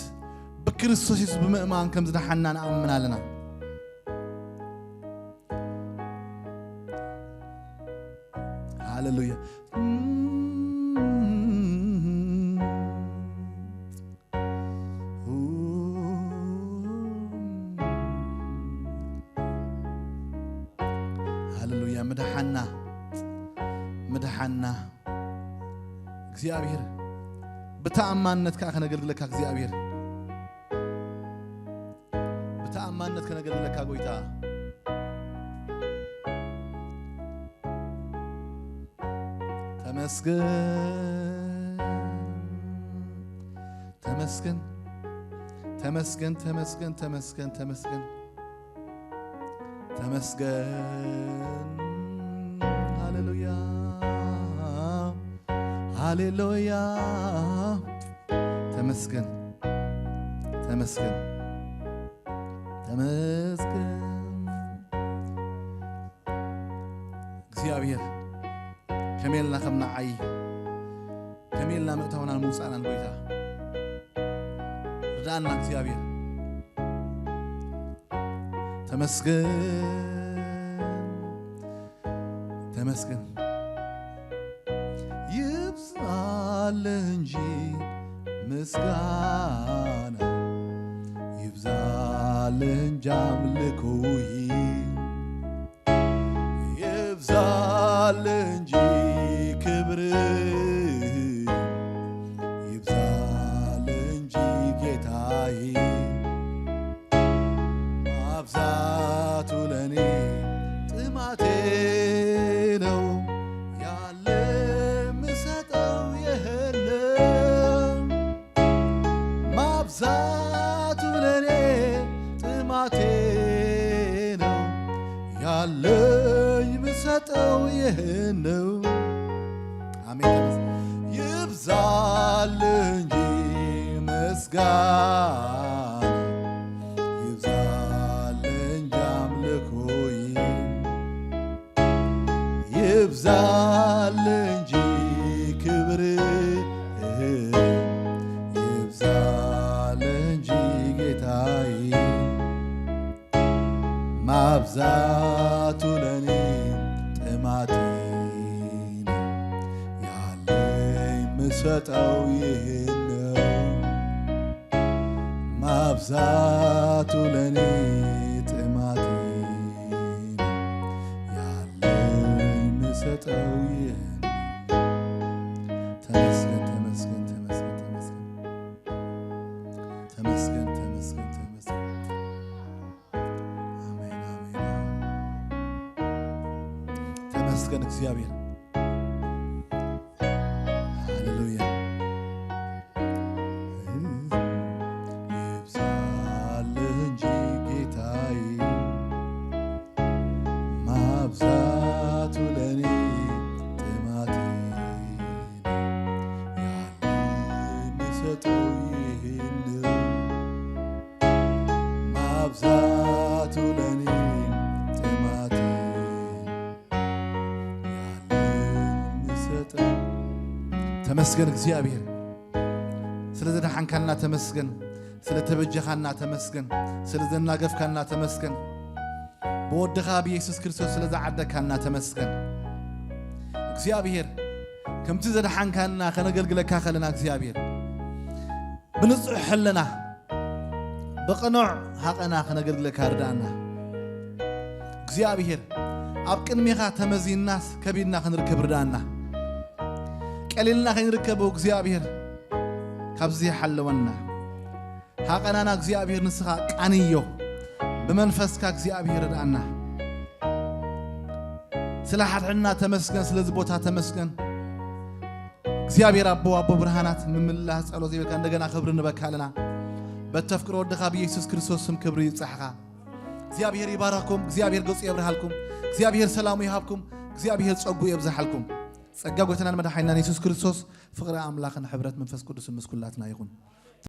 ብክርስቶስ የሱስ ብምእማን ከም ዝደሓንና ንኣምን ኣለና። ሃሌሉያ። ሃሌሉያ። ምድሓና፣ ምድሓና እግዚኣብሔር። ብተኣማንነት ከዓ ከነገልግለካ እግዚኣብሔር። ብተኣማንነት ከነገልግለካ ጎይታ። ተመስገን፣ ተመስገን፣ ተመስገን፣ ተመስገን፣ ተመስገን፣ ተመስገን፣ ተመስገን። ሃሌሉያ፣ ሃሌሉያ። ተመስገን፣ ተመስገን፣ ተመስገን። እግዚኣብሔር ከመይ ኢልና ከም ንዓዪ፣ ከመይ ኢልና ምእታውናን ምውጻእናን ጎይታ ርድኣና እግዚኣብሔር። ተመስገን፣ ተመስገን። ይብዛልህ እንጂ ምስጋና፣ ይብዛልህ እንጂ ኣምልኮይ፣ ይብዛልህ እንጂ ክብር፣ ይብዛልህ እንጂ ጌታዬ። ማብዛቱ ለኔ ጥማቴ ነው፣ ያለ ምሰጠው ይህን ነው። ማብዛቱ ለኔ ጥማቴ ነው፣ ያለኝ ምሰጠው ይህን ነው። አሜን። ተመስ-፣ ይብዛል እንጂ ምስጋና፣ ይብዛል እንጂ አምልኮይ፣ ይብዛል እንጂ ክብር፣ ይብዛል እንጂ ጌታዬ። ማብዛቱ ለኔ ጥማቴ ነው፣ ያለኝ ምሰጠው ይህን ነው። ማብዛቱ ለኔ ጥማቴ ነው፣ ያለኝ ምሰጠው ይህን ነው። ተመስገን፣ ተመስገን፣ ተመስገን፣ ተመስገን። ተመስገን፣ ተመስገን፣ ተመስገን። አሜን፣ አሜን፣ አሜን። ተመስገን እግዚአብሔር። ሃሌሉያ። ይብዛልህ እንጂ ጌታዬ፣ ማብዛቱ ለኔ ጥማቴ፣ ያለኝ ምሰጠው ይህን ነው። ማብዛቱ ለኔ ጥማቴ፣ ያለኝ ምሰጠው። ተመስገን እግዚአብሔር፣ ስለ ዘድሓንካና ተመስገን፣ ስለ ተበጀኻና ተመስገን፣ ስለ ዘናገፍካና ተመስገን፣ ብወድኻ ብየሱስ ክርስቶስ ስለ ዝዓደግካና ተመስገን። እግዚኣብሔር፣ ከምቲ ዘድሓንካና ከነገልግለካ ከለና እግዚኣብሔር፣ ብንጹሕ ሕልና፣ ብቕኑዕ ሃቐና ከነገልግለካ ርድኣና። እግዚኣብሔር፣ ኣብ ቅድሜኻ ተመዚንናስ ከቢድና ክንርከብ ርድኣና። ቀሊልና ከይንርከቦ እግዚኣብሔር፣ ካብዚ ሓለወና። ሃቐናና እግዚኣብሔር ንስኻ ቃንዮ። ብመንፈስካ እግዚኣብሔር ርድኣና። ስለ ሓድሕድና ተመስገን፣ ስለዚ ቦታ ተመስገን። እግዚኣብሔር ኣቦ፣ ኣቦ ብርሃናት፣ ምምላስ ጸሎት ይበካ፣ እንደገና ክብሪ ንበካ ኣለና። በተፍቅሮ ወድኻ ብኢየሱስ ክርስቶስ ስም ክብሪ ይብጻሕኻ። እግዚኣብሔር ይባርኽኩም፣ እግዚኣብሔር ገጹ የብርሃልኩም፣ እግዚኣብሔር ሰላሙ ይሃብኩም፣ እግዚኣብሔር ጸጉ የብዝሓልኩም። ጸጋ ጎይታናን መድሓኒናን የሱስ ክርስቶስ፣ ፍቕሪ ኣምላኽን ሕብረት መንፈስ ቅዱስን ምስ ኩላትና ይኹን።